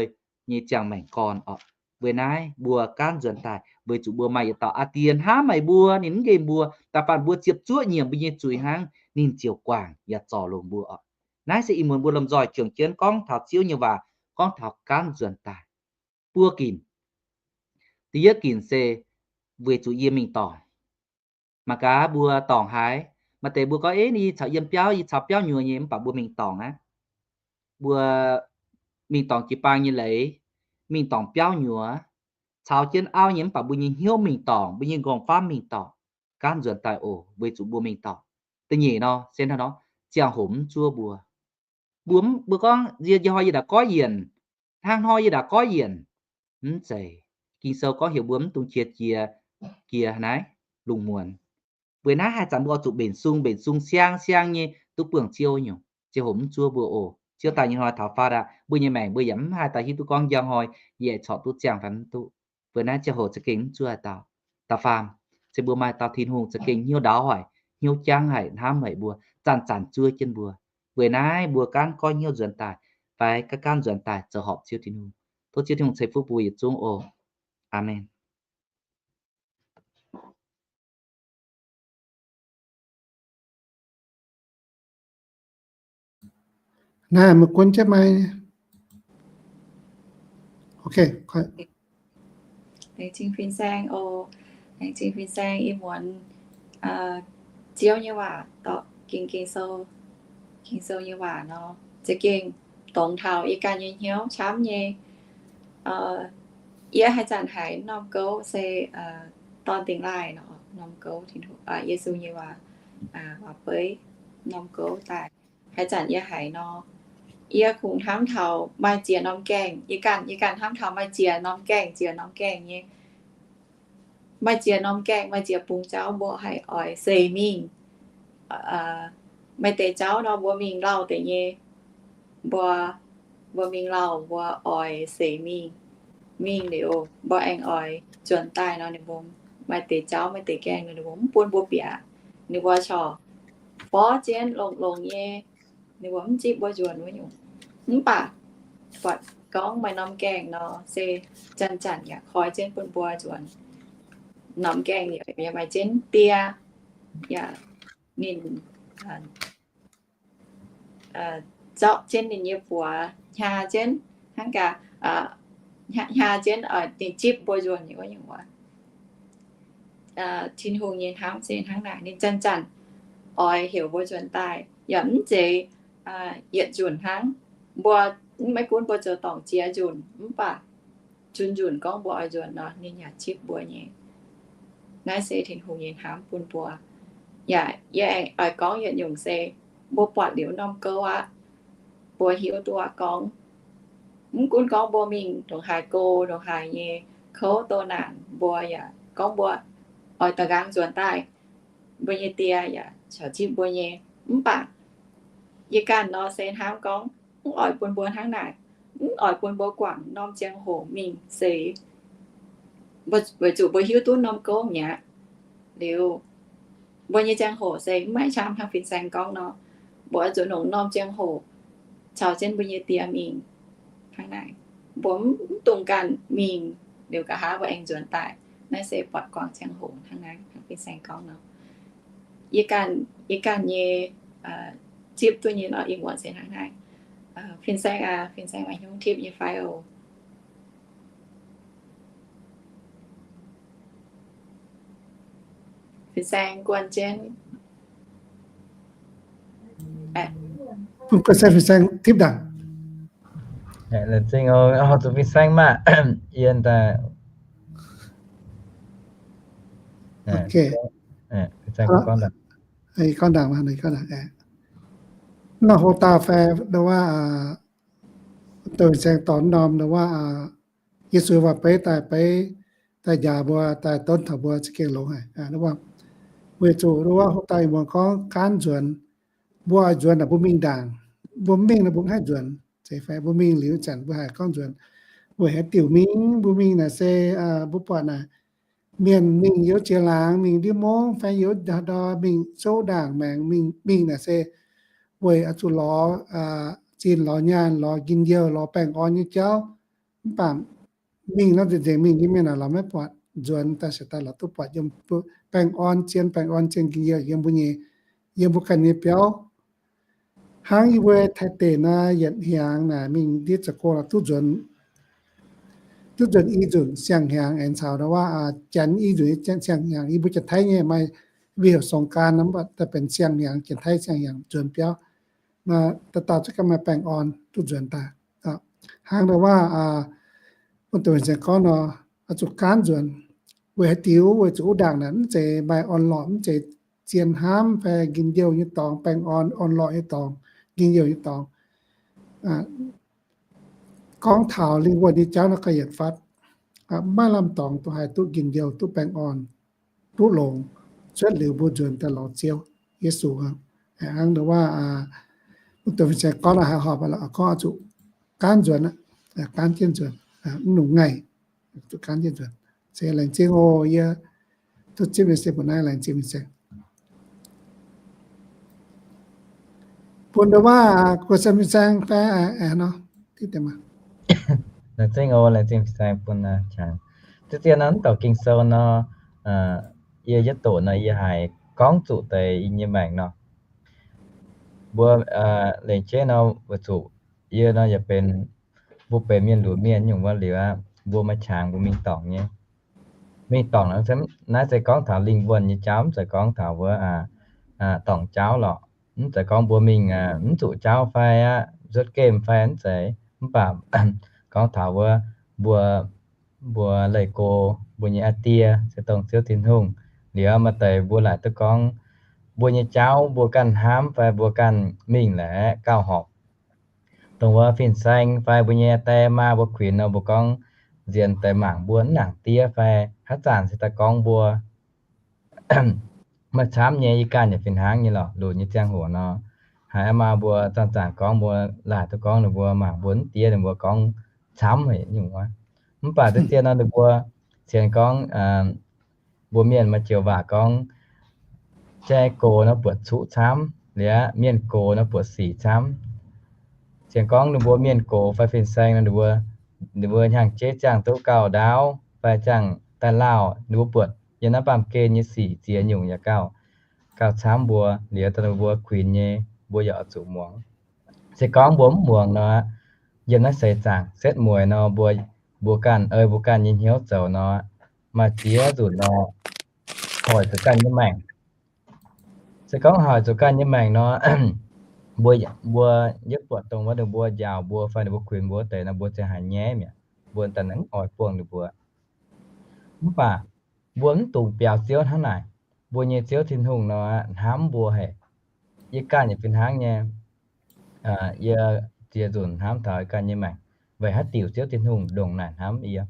nyei ziangh maengc gorn oc. Weic naaiv mbuo gaanv nzuonx daaih, weic zuqc mbuo maaih yietc dauh aa die hnamv haic mbuo, ninh mv nqemh mbuo. Da'faanh mbuo ziepc zuoqv nyiemc mbuo nyei zuiz hnangv, ninh ziouc guangc yaac zorc longx mbuo oc. Naaiv se ih muonz mbuo lomh nzoih juangc jienv gorngv taux Ziouv nyei waac, gorngv taux gaanv nzuonx daaih. Buo ginc. Da'yietv ginc se weic zuqc yie mingh dorngc. Mangc gaax mbuo dorngc haaix. Maaih deix mbuo gorngv, Eix, yie caux yiem biauv, yie caux biauv nyuoz nyei, mv baac mbuo mingh dorngc aqv. Mbuo mingh dorngc jiu-baang nyei leiz, mingh dorngc biauv nyuoz, caux jienv auv nyei, mv baac mbuo nyei hnyouv mingh dorngc, mbuo nyei nqorngv-famv mingh dorngc. Gaanv nzuonx daaih oc, weic zuqc mbuo mingh dorngc. Da'nyeic nor, se hnangv nor, ziangh hoc mv zuov mbuo. Mbuo, mbuo gorngv, Yie, yie hnoi yie ndaangc goiv yienc, hnangv hnoi yie ndaangc goiv yienc. Mv zeiz. Ging-Sou gorngv heuc mbuo mv dungx qiex jiez, jiex naaiv lungh muonz. Weic naaiv haaix zanc mbuo oix zuqc mbenc sung, mbenc sung siang siang nyei duqv buangh Ziouv nyungc, ziangh hoc mv zuov mbuo oc. Ziouv daaih nyei hnoi taux faam aqv, mbuo nyei maengc mbuo yaac mv haih daaih hiuv duqv gorngv njang hnoi yie corc duqv ziangh fai mv duqv. Weic naaiv ziangh hoc za'gengh mv zuov haaix dauh. Da'faam, se mbuo maaih dauh Tin-Hungh za'gengh hnyouv ndaauv haic, hnyouv jangv haic, hnamv haic mbuo, zanc-zanc zuov jienv mbuo. Weic naaiv mbuo gaanv goiv hnyouv nzuonx daaih, fai gaanv gaanv nzuonx daaih zoux horpc Ziouv Tin-Hungh. Tov Ziouv Tin-Hungh ceix fuqv bun yietc zungv oc. Aamen. Naaiv meih gunv jienv maiv? Ok, laengz zingh fin-saeng oc. Laengz zingh fin-saeng ih muonz Ziouv nyei waac, dorh Ging-Sou, Ging-Sou nyei waac nor, za'gengh dongz taux yie ganh nyei hnyouv camv nyei. Yie haaix zanc haiz norm gouv se dorn dingx laaih nor, norm gouv, Yesu nyei waac, waac beiv, norm gouv daaih. Haaix zanc yie haiz nor, yie kungx hnamv taux maaih ziex norm gaengh. Yie ganh, yie ganh hnamv taux maaih ziex norm gaengh, ziex norm gaengh nyei. Maaih ziex norm gaengh, maaih ziex bungx jauv mbuo haih oix seix mingh. Maaih deix jauv nor mbuo mingh lauh deix nyei. Mbuo, mbuo mingh lauh mbuo oix seix mingh. Mingh liuz mbuo aengx oix nzuonx daaih nor, ninh mbuo maaih deix jauv, maaih deix gaengh nor ninh mbuo mv bun mbuo bieqc. Ninh mbuo corc forv jienv longx-longx nyei. Ninh mbuo mv zipv mbuo nzuonx wuov nyungc. Mv baac buatc gorngv maaih norm gaengh nor se zanc-zanc yaac koi jienv bun mbuo nzuonx. Norm gaengh yaac maaih jienv die, yaac ninh zorqv jienv ninh nyei buoz, hnyaa jienv hnangv gaax, hnyaa jienv ninh zipv mbuo nzuonx nyei wuov nyungc wuov. Tin-Hungh nyei hnamv se hnangv naaic, ninh zanc-zanc oix heuc mbuo nzuonx daaih, yaac mv zeiz yietc nzunc hnangv. Mbuo maiv gunv mbuo zoux dorngc jiex nzunc, mv baac zunc nzunc gorngv mbuo oix nzuonx nor, ninh yaac zipv mbuo nyei. Naaiv se Tin-Hungh nyei hnamv bun mbuo. Yaac yie aengx oix gorngv yietc nyungc se, mbuo buatc liuz norm gouv aqv, mbuo hiuv duqv gorngv, mv gunv gorngv mbuo mingh ndongc haaix go, ndongc haaix nyei kouv doh naanc, mbuo yaac gorngv mbuo oix da'nqaang nzuonx daaih, mbuo nyei die yaac caux zipv mbuo nyei. Mv baac yie ganh nor se hnamv gorngv, mv oix bun mbuo hnangv naaic, mv oix bun mbuo guangc norm ziangh hoc mingh seix, weic zuqc mbuo hiuv duqv norm gouv mi'aqv. Liuz, mbuo nyei ziangh hoc se mv maaih camv hnangv fin-saeng gorngv nor, mbuo oix zuqc longc norm ziangh hoc caux jienv mbuo nyei die mingh hnangv naaic. Mbuo mv dungx ganh mingh liuz nqa'haav mbuo aengx nzuonx daaih. Naaiv se buatc guangc ziangh hoc hnangv naaiv, hnangv fin-saeng gorngv nor. Yie ganh, yie ganh nyei zipv duqv nyei nor, ih muonz se hnangv naaiv. Fin-saeng aac, fin-saeng maaih hnyouv tipv nyei fai oc? Fin-saeng guanh jienv. Guanh se fin-saeng tipv ndaangc. Laengz zingh oc, zuqc fin-saeng maah. Yie daaih. Fin-saeng gorngv ndaangc. Gorngv ndaangc, gorngv ndaangc. Naaiv hoc dauh fai ndo wuov, dongh fin-saeng dorh norm ndo wuov, Yesu waac-beiv daaih beiv, daaih njaaux mbuo, daaih donv taux mbuo za'gengh longx haic. Weic zuqc ndo wuov hoc dauh ih muonz gorngv gaanv nzuonx, mbuo oix nzuonx naaic mbuo mingh ndaangc, mbuo mv mingh naaic mbuo mv haih nzuonx. Zeiz fai mbuo mingh liuz zanc mbuo haiz gorngv nzuonx, weic haaix diuc mingh, mbuo mingh naaic se mbuo buatc naaic mienh mingh youz jiex laangz, mingh ndiev mungv fai youz ndor mingh zouv ndaangc maengx, mingh naaic se weic oix zuqc lorz zinh lorz nyaanh, lorz njien-youh, lorz baengh orn nyei jauv. Mv baac mingh nor nzengc nzengc mingh nyei mienh naaic lorz maiv buatc. Nzuonx daaih se daaih lorz duqv buatc yiem baengh orn zien, baengh orn zien, njien-youh yiem mbuo nyei, yiem mbuo ganh nyei biauv. Hnangv yie mbuo Taiv deic naaiv yietc hnyangx naaic mingh ndiev zoux gong lorz duqv nzuonx, duqv nzuonx i nzunc siang-hnyangx aengx caux ndo wuov janx i nzunc siang-hnyangx. Yie mbuo Janx-Taiv nyei maaih, mbuo heuc สงกรานต์ nor, mv baac daaih benx siang-hnyangx, Janx-Taiv siang-hnyangx nzuonx biauv. Maaih dauh dauh zungv ganh maaih baengh orn duqv nzuonx daaih. Hnangv ndo wuov, bun dongh fin-saeng gorngv nor, oix zuqc gaanv nzuonx. Weic haaix diuc? Weic zuqc wuov ndaangc naaic mv zeiz maaih orn-lorqc, mv zeiz zien hnamv fai njien-youh nyei dorngx, baengh orn, orn-lorqc nyei dorngx, njien-youh nyei dorngx. Gorngv taux lingh wuonh nyei jauv nor ga'yietc fatv, maiv lamh dorngx duqv haih duqv njien-youh, duqv baengh orn, duqv longx, cuotv liuz mbuo nzuonx daaih lorz Ziouv Yesu. Hnangv ndo wuov, Mv dungx fin-saeng gorngv nor haaix horpc lorqc, gorngv oix zuqc gaanv nzuonx, gaanv jienv nzuonx, mv longc ngaih, zuqc gaanv jienv nzuonx. Se laengz zingh oc. Yie duqv zipv nyei se mbuo naaiv laengz zingh fin-saeng. Bun nduov waac guoqv sen fin-saeng fai nor, laengz zingh oc, laengz zingh fin-saeng bun qangx. Diqv zien nor, mv douc Ging-Sou nor, yie yietv doqc nor yie haiz gorngv zuqc deix yie nyei maengc nor. Mbuo lengc jeiv nor weic zuqc yie nor yaac benx, mbuo benx mienh lunx mienh nyungc wuov liuz aqv, mbuo maaih qangx mbuo mingh dorngc nyei. Mingh dorngc naaiv se gorngv taux lingh wuonh nyei jauv, mv zeiz gorngv taux wuov dorngc jauv lorqc. Mv zeiz gorngv mbuo mingh mv zuqc jauv fai aqv, nzuotv gemh fai mv zeiz. Mv baac gorngv taux wuov mbuo, mbuo leih go mbuo nyei aa Die se dongh Ziouv Tin-Hungh. Liuz maaih deix mbuo laaic duqv gorngv mbuo nyei jauv mbuo ganh hnamv fai mbuo ganh mingh laaix gauh horpc. Dongh wuov fin-saeng fai mbuo nyei die maa mbuo kuinx nor, mbuo gorngv nziex deix mangc mbuo mv nangc diev fai haaix zanc se daaih gorngv mbuo maaih camv nyei, yie ganh yaac fih hnangv nyei lorqc. Lunx nyei ziangh hoc nor, haiz maa mbuo zanc-zanc gorngv mbuo laaic duqv gorngv ninh mbuo mangc mbuo mv diev, ninh mbuo gorngv camv haic nyungc wuov. Mv baac deix zien nor ninh mbuo sienx gorngv mbuo mienh maaih joux waac gorngv, jai gox nor buatc cuqv camv, liuz mienh gox nor buatc sic camv. Sienx gorngv ninh mbuo mienh gox fai fin-saeng nor, ninh mbuo hnyangx-jeiv ziangh duqv gauh ndaauv fai ziangh daaih lauh, ninh mbuo buatc yiem naaiv baamh gen nyei sic ziex nyungc yaac gauh, gauh camv mbuo, liuz daaih ninh mbuo kuinx nyei, mbuo yaac oix zuqc muangx. Se gorngv mbuo mv muangx nor, yiem naaiv seix zaangc setv mueiz nor, mbuo, mbuo ganh ei mbuo ganh nyei hnyouv zoux nor, maaih ziex nzunc nor, hoic zuqc ganh nyei maengc. Se gorngv hoic zuqc ganh nyei maengc nor, mbuo, mbuo yietv buatc dongh wuov ninh mbuo njaaux mbuo fai ninh mbuo kuinx mbuo wuov deix nor, mbuo ziouc haiz nyaiv mi'aqv. Mbuo daaih nangv oix buangh ninh mbuo. Mv baac mbuo mv dungx biaux Ziouv hnangv naaic. Mbuo nyei Ziouv Tin-Hungh nor, hnamv mbuo haic. Yie ganh yaac fih hnangv nyei. Yie ziex nzunc hnamv taux yie ganh nyei maengc, weic haaix diuc Ziouv Tin-Hungh ndongc naaic hnamv yie.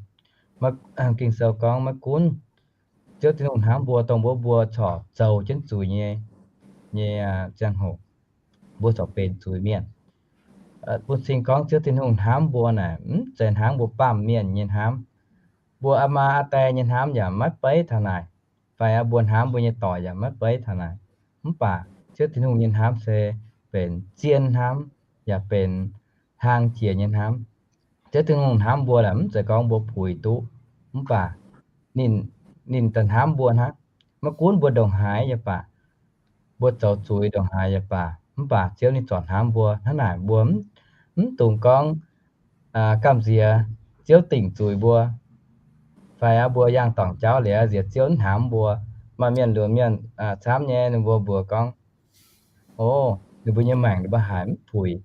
Ging-Sou gorngv maiv gunv Ziouv Tin-Hungh hnamv mbuo dongh wuov mbuo corc zoux jienv zuiz nyei, nyei ziangh hoc, mbuo corc benx zuiz-mienh. Bun cing gorngv Ziouv Tin-Hungh hnamv mbuo naaic mv zeiz hnangv mbuo baamh mienh nyei hnamv. Mbuo aa maa aa die nyei hnamv yaac maiv beiv taux naaic, fai mbuo hnamv mbuo nyei doic yaac maiv beiv taux naaic. Mv baac Ziouv Tin-Hungh nyei hnamv se benx zien hnamv, yaac benx hlang jiex nyei hnamv. Ziouv Tin-Hungh hnamv mbuo laaix mv zeiz gorngv mbuo puix duqv, mv baac ninh, ninh daaih hnamv mbuo hnangv. Maiv gunv mbuo ndongc haaix yaac baac, mbuo zoux zuiz ndongc haaix yaac baac, mv baac Ziouv ninh zorc hnamv mbuo. Hnangv naaic mbuo mv dungx gorngv gamh nziex Ziouv dingc zuiz mbuo, fai aqv mbuo yangh dorngc jauv liuz nziex Ziouv mv hnamv mbuo. Maaih mienh lunx mienh camv nyei, ninh mbuo mbuox gorngv, o, ninh mbuo nyei maengc ninh mbuo haiz mv puix,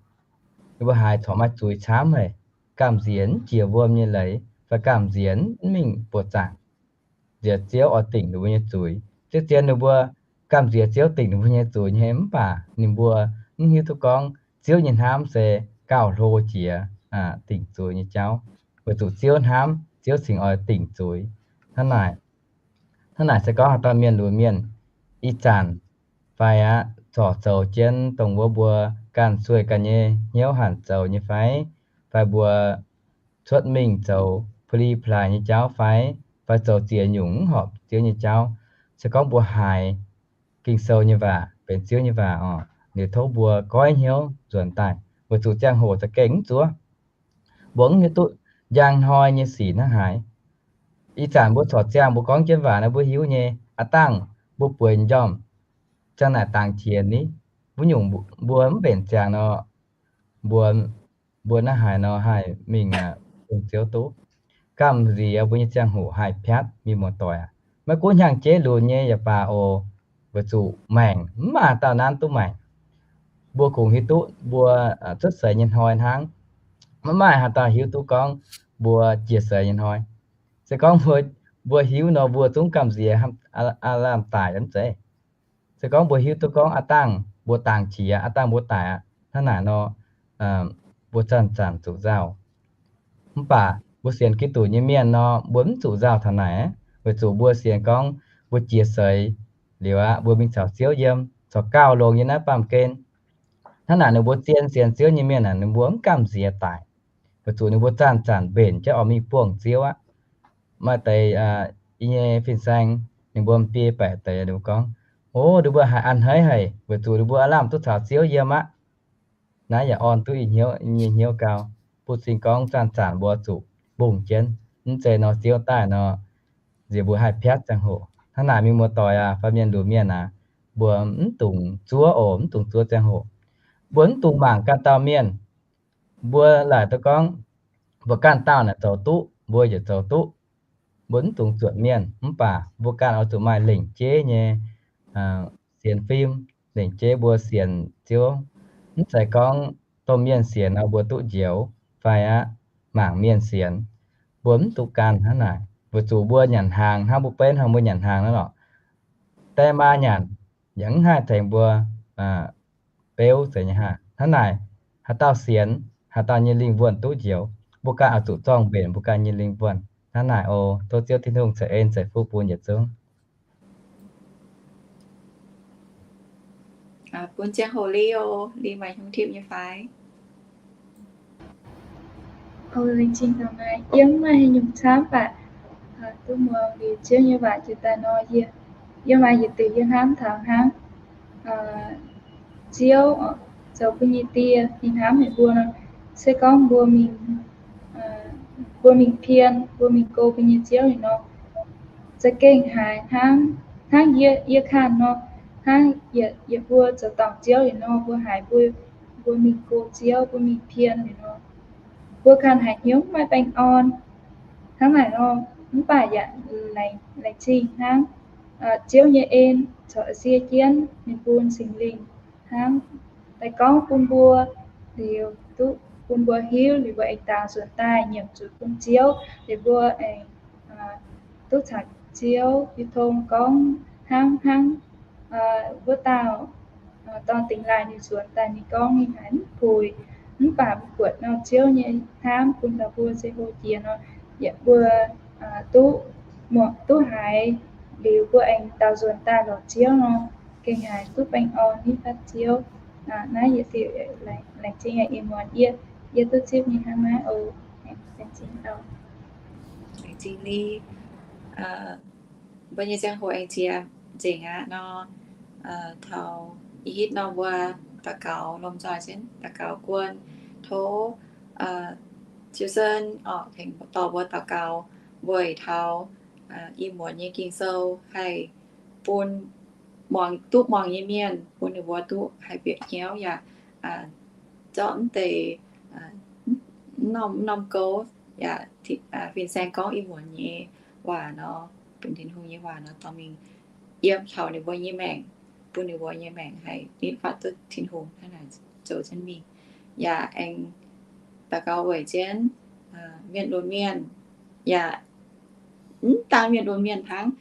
ninh mbuo haiz corc maaih zuiz camv haic, gamh nziex mv jiex wuom nyei leiz fai gamh nziex mv mingh buoqc zaangc, nziex Ziouv oix dingc ninh mbuo nyei zuiz. Ziouv zien ninh mbuo gamh nziex Ziouv dingc ninh mbuo nyei zuiz nyei, mv baac ninh mbuo mv hiuv duqv gorngv Ziouv nyei hnamv se gauh hlo jiex dingc zuiz nyei jauv. Weic zuqc Ziouv hnamv, Ziouv cingx oix dingc zuiz. Hnangv naaic, hnangv naaic se gorngv haaix dauh mienh lunx mienh ih zanc fai aqv corc zoux jienv dongh wuov mbuo ganh sueih ganh nyei hnyouv hanc zoux nyei fai, fai mbuo cuotv mingh zoux peli plaaix nyei jauv fai, fai zoux ziex nyungc mv horpc Ziouv nyei jauv, se gorngv mbuo haiz Ging-Sou nyei waac benx Ziouv nyei waac oc, liuz tov mbuo goiv hnyouv nzuonx daaih, weic zuqc ziangh hoc za'gengh mv zuov. Mbuo mv hiuv duqv njang hnoi nyei sic hnangv haaix. Ih zanc mbuo corc ziangh mbuo gorngv jienv waac naaiv mbuo hiuv nyei, aav dangh mbuo bueix njormh ziang naaic dangx qiex ni, wuov nyungc mbuo mv mbenc ziangx nor, mbuo, mbuo hnangv haaix nor haih mingh bun Ziouv duqv. Gamh nziex mbuo nyei ziangh hoc haih piatv mienh muoz-doic aac. Maiv gunv hnyangx-jeiv lunx nyei yaac baac oc, weic zuqc maengc mv maaih dauh nanv duqv maengc. Mbuo kungx hiuv duqv mbuo cuotv seix nyei hnoi hnangv. Maiv maaih haaix dauh hiuv duqv gorngv mbuo jiex seix nyei hnoi. Se gorngv mbuo hiuv nor, mbuo zungv gamh nziex aav lamh daic mv zeiz. Se gorngv mbuo hiuv duqv gorngv aav dangh mbuo dangx qiex, aav dangh mbuo daic aqv, hnangv naaic nor, mbuo zanc-zanc zuqc nzauh. Mv baac mbuo sienx Giduc nyei mienh nor, mbuo mv zuqc nzauh taux naaic, weic zuqc mbuo sienx gorngv mbuo jiex seix liuz aqv, mbuo mingh caux Ziouv yiem, corc gauh longx nyei naaiv baamh gen. Hnangv naaic ninh mbuo zien sienx Ziouv nyei mienh aah, ninh mbuo mv gamh nziex daic, weic zuqc ninh mbuo zanc-zanc mbenc jienv oix mingh buangh Ziouv aqv. Maaih deix yie nyei fin-saeng, ninh mbuo m'biei baeqc deix ninh mbuo gorngv, O, ninh mbuo haiz a'hneiv haic, weic zuqc ninh mbuo aav lamh duqv caux Ziouv yiem aqv. Naaiv yaac orn duqv ih hnyouv, nyei hnyouv gau, bun cing gorngv zanc-zanc mbuo zuqc mbungh jienv, mv zeiz nor Ziouv daaih nor, nziex mbuo haih piatv ziangh hoc. Hnangv naaic mienh muoz-doic aac, fai mienh lunx mienh aac, mbuo mv dungx zuov oc, mv dungx zuov ziangh hoc. Mbuo mv dungx mangc ganh dauh mienh. Mbuo laaic duqv gorngv, mbuo ganh dauh naaic zoux duqv, mbuo yaac zoux duqv. Mbuo mv dungx zuotc mienh, mv baac mbuo ganh oix zuqc maaih lengc jeiv nyei sienx fim, lengc jeiv mbuo sienx Ziouv. Mv zeiz gorngv domh mienh sienx nor mbuo duqv njoux, fai aqv mangc mienh sienx. Mbuo mv duqv gan hnangv naaic, weic zuqc mbuo nyanc hnaangx hnangv mbuo benv hnangv mbuo nyanc hnaangx naaiv lorqc. Die maa nyanc yaac mv haih tengx mbuo beuv zeiz nyei haah. Hnangv naaic, haaix dauh sienx, haaix dauh nyei lingh wuonh duqv njoux. Mbuo ganh oix zuqc zorng-mbenc mbuo ganh nyei lingh wuonh. Hnangv naaic oc. Tov Ziouv Tin-Hungh ceix en ceix fuqv bun yietc zungv. Bun ziangh hoc Li oc. Li maaih hnyungc tipv nyei fai? Laengz zingh taux naaiv, yie mv maaih haaix nyungc camv baac duqv muangx liuz Ziouv nyei waac jiex daaih nor, yie, yie maaih yietc diuc yie hnamv taux hnangv Ziouv zoux mbuo nyei die, ninh hnamv haic mbuo nor, se gorngv mbuo mingh, mbuo mingh pien, mbuo mingh go mbuo nyei Ziouv liuz nor, za'gengh haiz hnangv, hnangv yie, yie kanh nor, hnangv yietc, yietc mbuo zoux dorngc Ziouv liuz nor, mbuo haiz mbuo, mbuo mingh go Ziouv, mbuo mingh pien liuz nor, mbuo kanh haiz hnyouv maiv baengh orn hnangv naaic nor. Mv baac yaac laengz zingh hnangv Ziouv nyei en corc sie jienv ninh bun Singx Lingh hnangv daaih gorngv bun mbuo liuz, duqv bun mbuo hiuv liuz, mbuo aengx daaux nzuonx daaih nyiemc zuqc bun Ziouv liuz, mbuo aengx duqv caux Ziouv yie tong gorngv hnangv hnangv wuov dauh dorn dingx laaih ninh nzuonx daaih ninh gorngv ninh haiz mv puix, mv baac mbuo buatc nor Ziouv nyei hnamv bun taux mbuo se hlo jiex nor, yietc mbuo duqv, duqv haiz liuz mbuo aengx daaux nzuonx daaih lorz Ziouv nor, gengh haiz duqv baengh orn nitv fatv Ziouv. Naaiv yietc diuc laengz zingh ih muonz yie, yie duqv zipv nyei hnangv naaiv oc. Laengz zingh oc. Laengz zingh Li. Mbuo nyei ziangh hoc aengx jiex nzengc aqv nor, taux ih hitv nor mbuo daux gaux lomh nzoih jienv daux gaux guon, tov Ziouv Sen oc tengx dorh mbuo daux gaux weic taux ih muonz nyei Ging-Sou haih bun muangx, duqv muangx nyei mienh, bun ninh mbuo duqv haih bieqc hnyouv yaac zorqv mv deix norm, norm gouv yaac fin-saeng gorngv ih muonz nyei waac nor, benx Tin-Hungh nyei waac nor, dorh mingh yiem taux ninh mbuo nyei maengc, bun ninh mbuo nyei maengc haih nitv fatv duqv Tin-Hungh hnangv naaic zoux jienv mingh. Yaac aengx daux gaux weic jienv mienh lunx mienh, yaac mv daan mienh lunx mienh hnangv,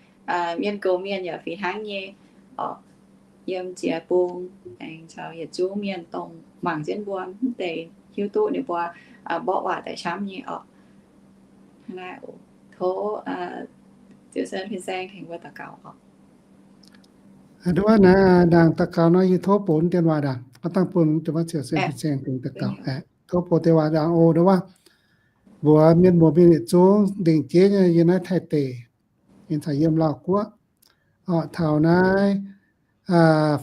mienh goux mienh yaac fih hnangv nyei oc. Yiem jiex bung aengx caux yietc zungv mienh dongh mangc jienv mbuo mv deix hiuv duqv ninh mbuo mborqv waac daaih camv nyei oc. Tov Ziouv Sen fin-saeng tengx mbuo daux gaux oc. Nduov naaiv ndaangc daux gaux nor, yie tov bun dien waac ndaangc, dangh bun dien waac Ziouv Sen fin-saeng tengx daux gaux. Tov bun dien waac ndaangc oc. Nduov, mbuox mienh muoz mienh yietc zungv ndingc jeiv nyei yiem naaiv Taiv deic, yiem caux yiem Lauv guoqv, taux naaiv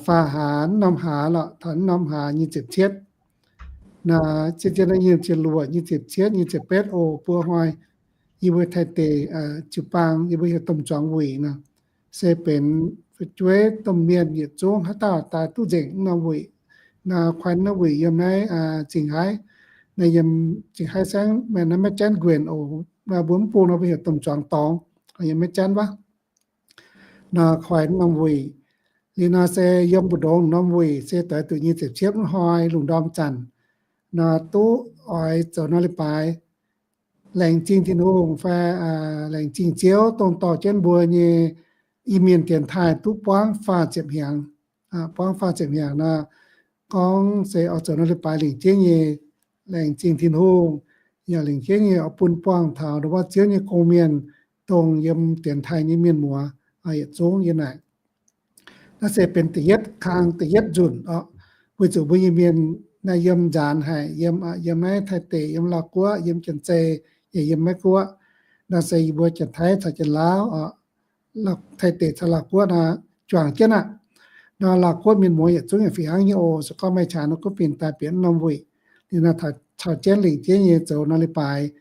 faah hlaax norm hlaax lorqc, taux norm hlaax nyei ziepc cietv, naaiv ziepc cietv, naaiv nyei ziepc luoqc, nyei ziepc cietv, nyei ziepc betv oc. Buo hnoi yie mbuo Taiv deic jiu-baang yie mbuo heuc domh zuangx wuic nor, se benx fu'jueiv domh mienh yietc zungv haaix dauh daaih duqv nzengc norm wuic. Naaiv kuan norm wuic yiem naaiv Zingh Haaix, naaiv yiem Zingh Haaix saengv, maiv, naaiv maiv janv nquenh oc. Naaiv mbuo mv bung nor mbuo heuc domh zuangx dorngx, yiem maiv janv wuov. Nor kuan norm wuic. Liuz nor se yiem mbu'ndongx norm wuic se doix duqv nyei ziepc cietv hnoi lungh ndorm zanc, nor duqv oix zoux nor leiz-baaix laengz zingh Tin-Hungh fai laengz zingh Ziouv dongh dorh jienv mbuo nyei Iu-Mienh dienx taaih duqv buangv faah ziepc hnyangx. Buangv faah ziepc hnyangx nor, gorngv se oix zoux nor leiz-baaix lingc jeiv nyei laengz zingh Tin-Hungh, yaac lingc jeiv nyei oix bun buangh taux ndongc wuov Ziouv nyei gong-mienh dongh yiem dienx taaih nyei mienh muoz yietc zungv yiem naaic. Naaiv se benx da'yietv kang da'yietv nzunc oc. Weic zuqc mbuo nyei mienh naaiv yiem nzaanx haic, yiem, yiem naaiv Taiv deic, yiem Laauv guoqv, yiem Janx-Zei, yaac yiem Meiv guoqv. Nor se yie mbuo Janx-Taiv caux Janx-Laauv, Taiv deic caux Laauv guoqv nor juangc jienv aqv. Nor Laauv guoqv mienh muoz yietc zungv yaac fih hnangv nyei oc. Se gorngv meih qangx nor gunv bienh daaih bieqc norm wuic. Liuz nor taux jienv lengc jeiv nyei zoux nor leiz-baaix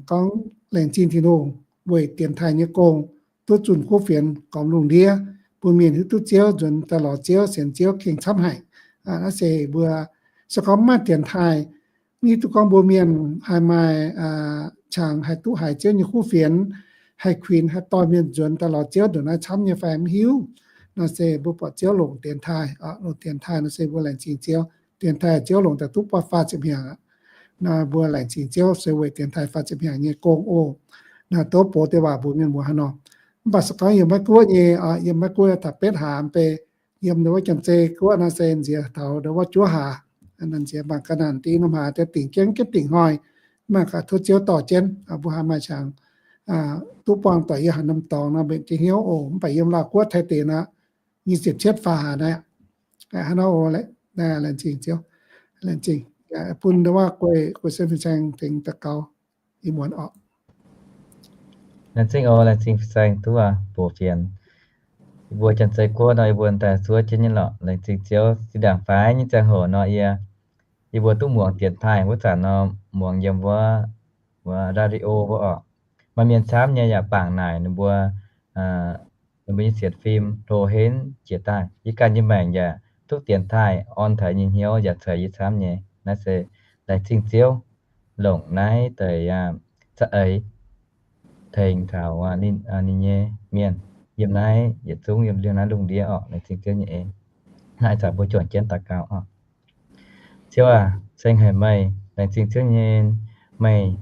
gorngv laengz zingh Tin-Hungh weic dienx taaih nyei gong duqv zunh kuv fienx gormx lungh ndiev, bun mienh hiuv duqv Ziouv, nzuonx daaih lorz Ziouv, sienx Ziouv gengh camv haic. Naaiv se mbuo se gorngv mv maaih dienx taaih, mv hiuv duqv gorngv mbuo mienh haih maaih qangx haih duqv haiz Ziouv nyei kuv fienx, haih kuinx haih dorh mienh nzuonx daaih lorz Ziouv ndongc naaiv camv nyei fai mv hiuv. Nor se mbuo buatc Ziouv longc dienx taaih, longc dienx taaih nor se mbuo laengz zingh Ziouv. Dienx taaih Ziouv longc daaih duqv buatc faah ziepc hnyangx aqv. Nor mbuo laengz zingh Ziouv se weic dienx taaih faah ziepc hnyangx nyei gong oc. Naaiv dov boz deix waac mbuox mienh muoz haaix nor. Mv baac se gorngv yiem Meiv guoqv nyei, yiem Meiv guoqv taux betv hlaax mv bei, yiem wuov Janx-Zei guoqv nor se nziex taux ndau wuov juov hlaax, nziex mangc gaax naaic deix norm hlaax deix dingc jienv jienv dingc hnoi, mangc gaax tov Ziouv dorh jienv mbuo haih maaih qangx duqv buangh doic yiem haaix norm dorngx nor mbenc jienv hnyouv oc. Mv baac yiem Laauv guoqv Taiv deic nor, nyic ziepc cietv faah hlaax naaiv, hnangv nor oc. Laengz zingh Ziouv. Laengz zingh. Bun ndau wuov guei, guei sen fin-saeng tengx daux gaux. Ih muonz oc. Laengz zingh oc, laengz zingh fin-saeng duqv boc fienx. Yie mbuo Janx-Zei guoqv nor yie mbuo daaih zuov jienv nyei lorqc. Laengz zingh Ziouv, zinh ndaangc faix nyei ziangh hoc nor yie, yie mbuo duqv muangx dienx taaih wuov zanc nor, muangx yiem wuov, wuov radio wuov oc. Maaih mienh camv nyei yaac bangc naaic ninh mbuo, ninh mbuo nyei sienx fim hlo henv jiex daaih. Yie ganh nyei maengc yaac duqv dienx taaih orn taux yie nyei hnyouv yaac ceix yie camv nyei. Naaiv se laengz zingh Ziouv longc naaiv deix za'eix tengx taux ninh nyei mienh yiem naaiv yietc zungv yiem liuz naaiv lungh ndiev orqc. Laengz zingh Ziouv nyei en. Naaiv zanc mbuo juangc jienv daux gaux oc. Ziouv aac, ceng haic meih, laengz zingh Ziouv nyei en. Meih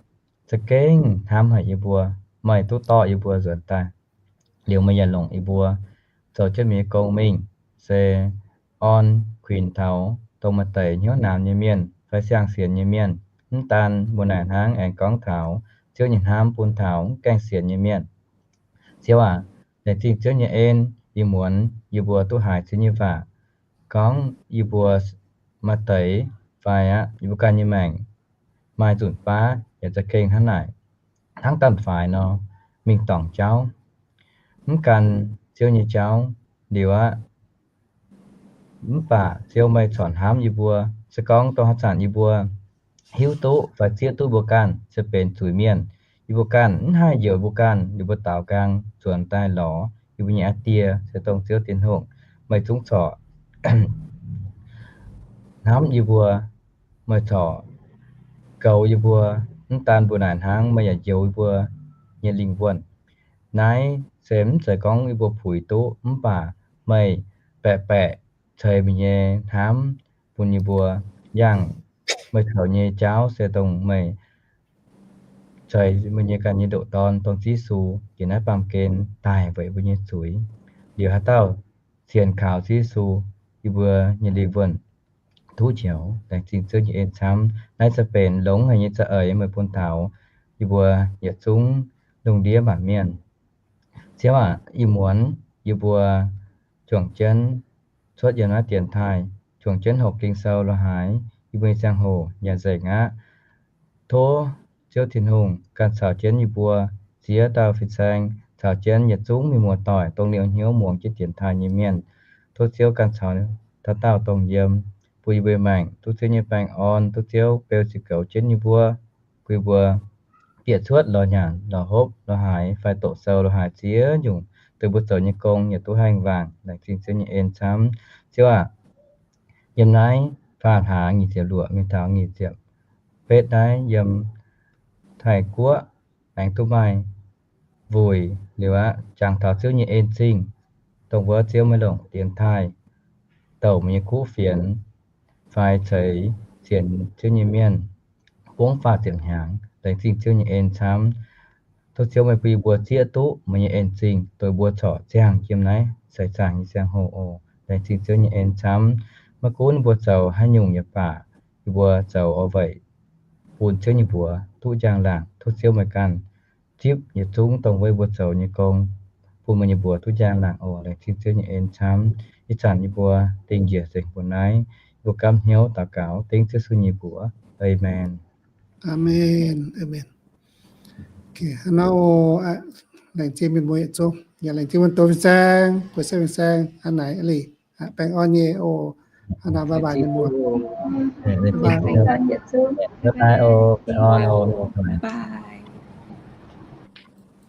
za'gengh hnamv haic yie mbuo. Meih duqv dorh yie mbuo nzuonx daaih, liuz meih yaac longc yie mbuo zoux jienv meih nyei gong mingh, se orn kuinx taux dongh maaih deix hnyouv naamx nyei mienh fai siang-sienx nyei mienh. Mv daan mbuo naaic hnangv, aengx gorngv taux Ziouv nyei hnamv bun taux mv gaengh sienx nyei mienh. Ziouv aac, laengz zingh Ziouv nyei en, ih muonz yie mbuo duqv haiz Ziouv nyei waac gorngv yie mbuo maaih deix fai aqv, yie mbuo ganh nyei maengc maaih nzunc baav yaac za'gengh hnangv naaic, hnangv danh faix nor, mingh dorngc jauv. Mv gan Ziouv nyei jauv liuz aqv, mv baac Ziouv meih corc hnamv yie mbuo. Se gorngv dongh haaix zanc yie mbuo hiuv duqv fai zieqv duqv mbuo ganh se benx zuiz-mienh, yie mbuo ganh mv haih njoux mbuo ganh, yie mbuo daaux nqaang nzuonx daaih lorz yie mbuo nyei aa Die, se dongh Ziouv Tin-Hungh. Meih zungv corc hnamv yie mbuo, meih corc goux yie mbuo. Mv daan mbuo naaic hnangv, meih yaac njoux yie mbuo nyei lingh wuonh. Naaiv se mv zeiz gorngv yie mbuo puix duqv, mv baac meih baeqc baeqc ceix meih nyei hnamv bun yie mbuo. Yangh meih caux nyei jauv se dongh meih ceix meih nyei ganh nyei ndoqc Dorn, dongh Ziouv Yesu, yiem naaiv baamh gen daic weic mbuo nyei zuiz. Liuz haaix dauh sienx kaux Ziouv Yesu, yie mbuo nyei lingh wuonh duqv njoux. Laengz zingh Ziouv nyei en camv. Naaiv se benx longx haic nyei za'eix meih bun taux yie mbuo yietc zungv lungh ndiev maanc mienh. Ziouv aac, ih muonz yie mbuo juangc jienv cuotv yiem naaiv dienx taaih, juangc jienv hopc Ging-Sou la'haaix, yie mbuo nyei ziangh hoc yaac nzengc aqv. Tov Ziouv Tin-Hungh ganh caux jienv yie mbuo ziex dauh fin-saeng, caux jienv yietc zungv mienh muoz-doic, dongh liouh hnyouv muangx jienv dienx taaih nyei mienh. Tov Ziouv ganh caux dauh dauh dongh yiem, bun yie mbuo maengc duqv Ziouv nyei baengh orn, duqv Ziouv beu ziqc goux jienv yie mbuo, bun yie mbuo bieqc cuotv lorz nyanc, lorz hopv, lorz haiz, fai doqc sou, lorz haiz ziex nyungc, dongh mbuo zoux nyei gong yaac duqv haih waangc. Laengz zingh Ziouv nyei en camv. Ziouv aac, yiem naaiv faam hlaax nyic ziepc luoqc mingh taux nyic ziepc betv naaiv yiem Taiv guoqv aengx duqv maaih wuic liuz aqv, jangx taux Ziouv nyei en zingh, dongh wuov Ziouv meih longc dienx taaih douc meih nyei kuv fienx fai ceix sienx Ziouv nyei mienh bungx faah ziepc hnyangx. Laengz zingh Ziouv nyei en camv. Tov Ziouv meih bun yie mbuo zieqv duqv meih nyei en zingh, dongh mbuo corc ziangh yiem naaiv seix zaangc nyei ziangh hoc oc. Laengz zingh Ziouv nyei en camv. Maiv gunv mbuo zoux haaix nyungc yaac baac, yie mbuo zoux oix weic bun Ziouv nyei mbuox duqv njang-laangc. Tov Ziouv meih ganh zipv yietc zungv dongh wuov mbuo zoux nyei gong, bun meih nyei mbuox duqv njang-laangc oc. Laengz zingh Ziouv nyei en camv. Ih zanc yie mbuo dingh njiec nzengc mbuo naaiv. mbuo gamh hnyouv daux gaux dengv Ziouv Yesu nyei mbuox. Aamen. Aamen. Aamen. Hnangv nor, laengz zingh mienh muoz yietc zungv, yaac laengz zingh wuov douz fin-saeng, guei saeng fin-saeng, hnangv naaic lic, baengh orn nyei oc. Hnangv naaic, bye bye mienh muoz. Bye bye oc. Bye.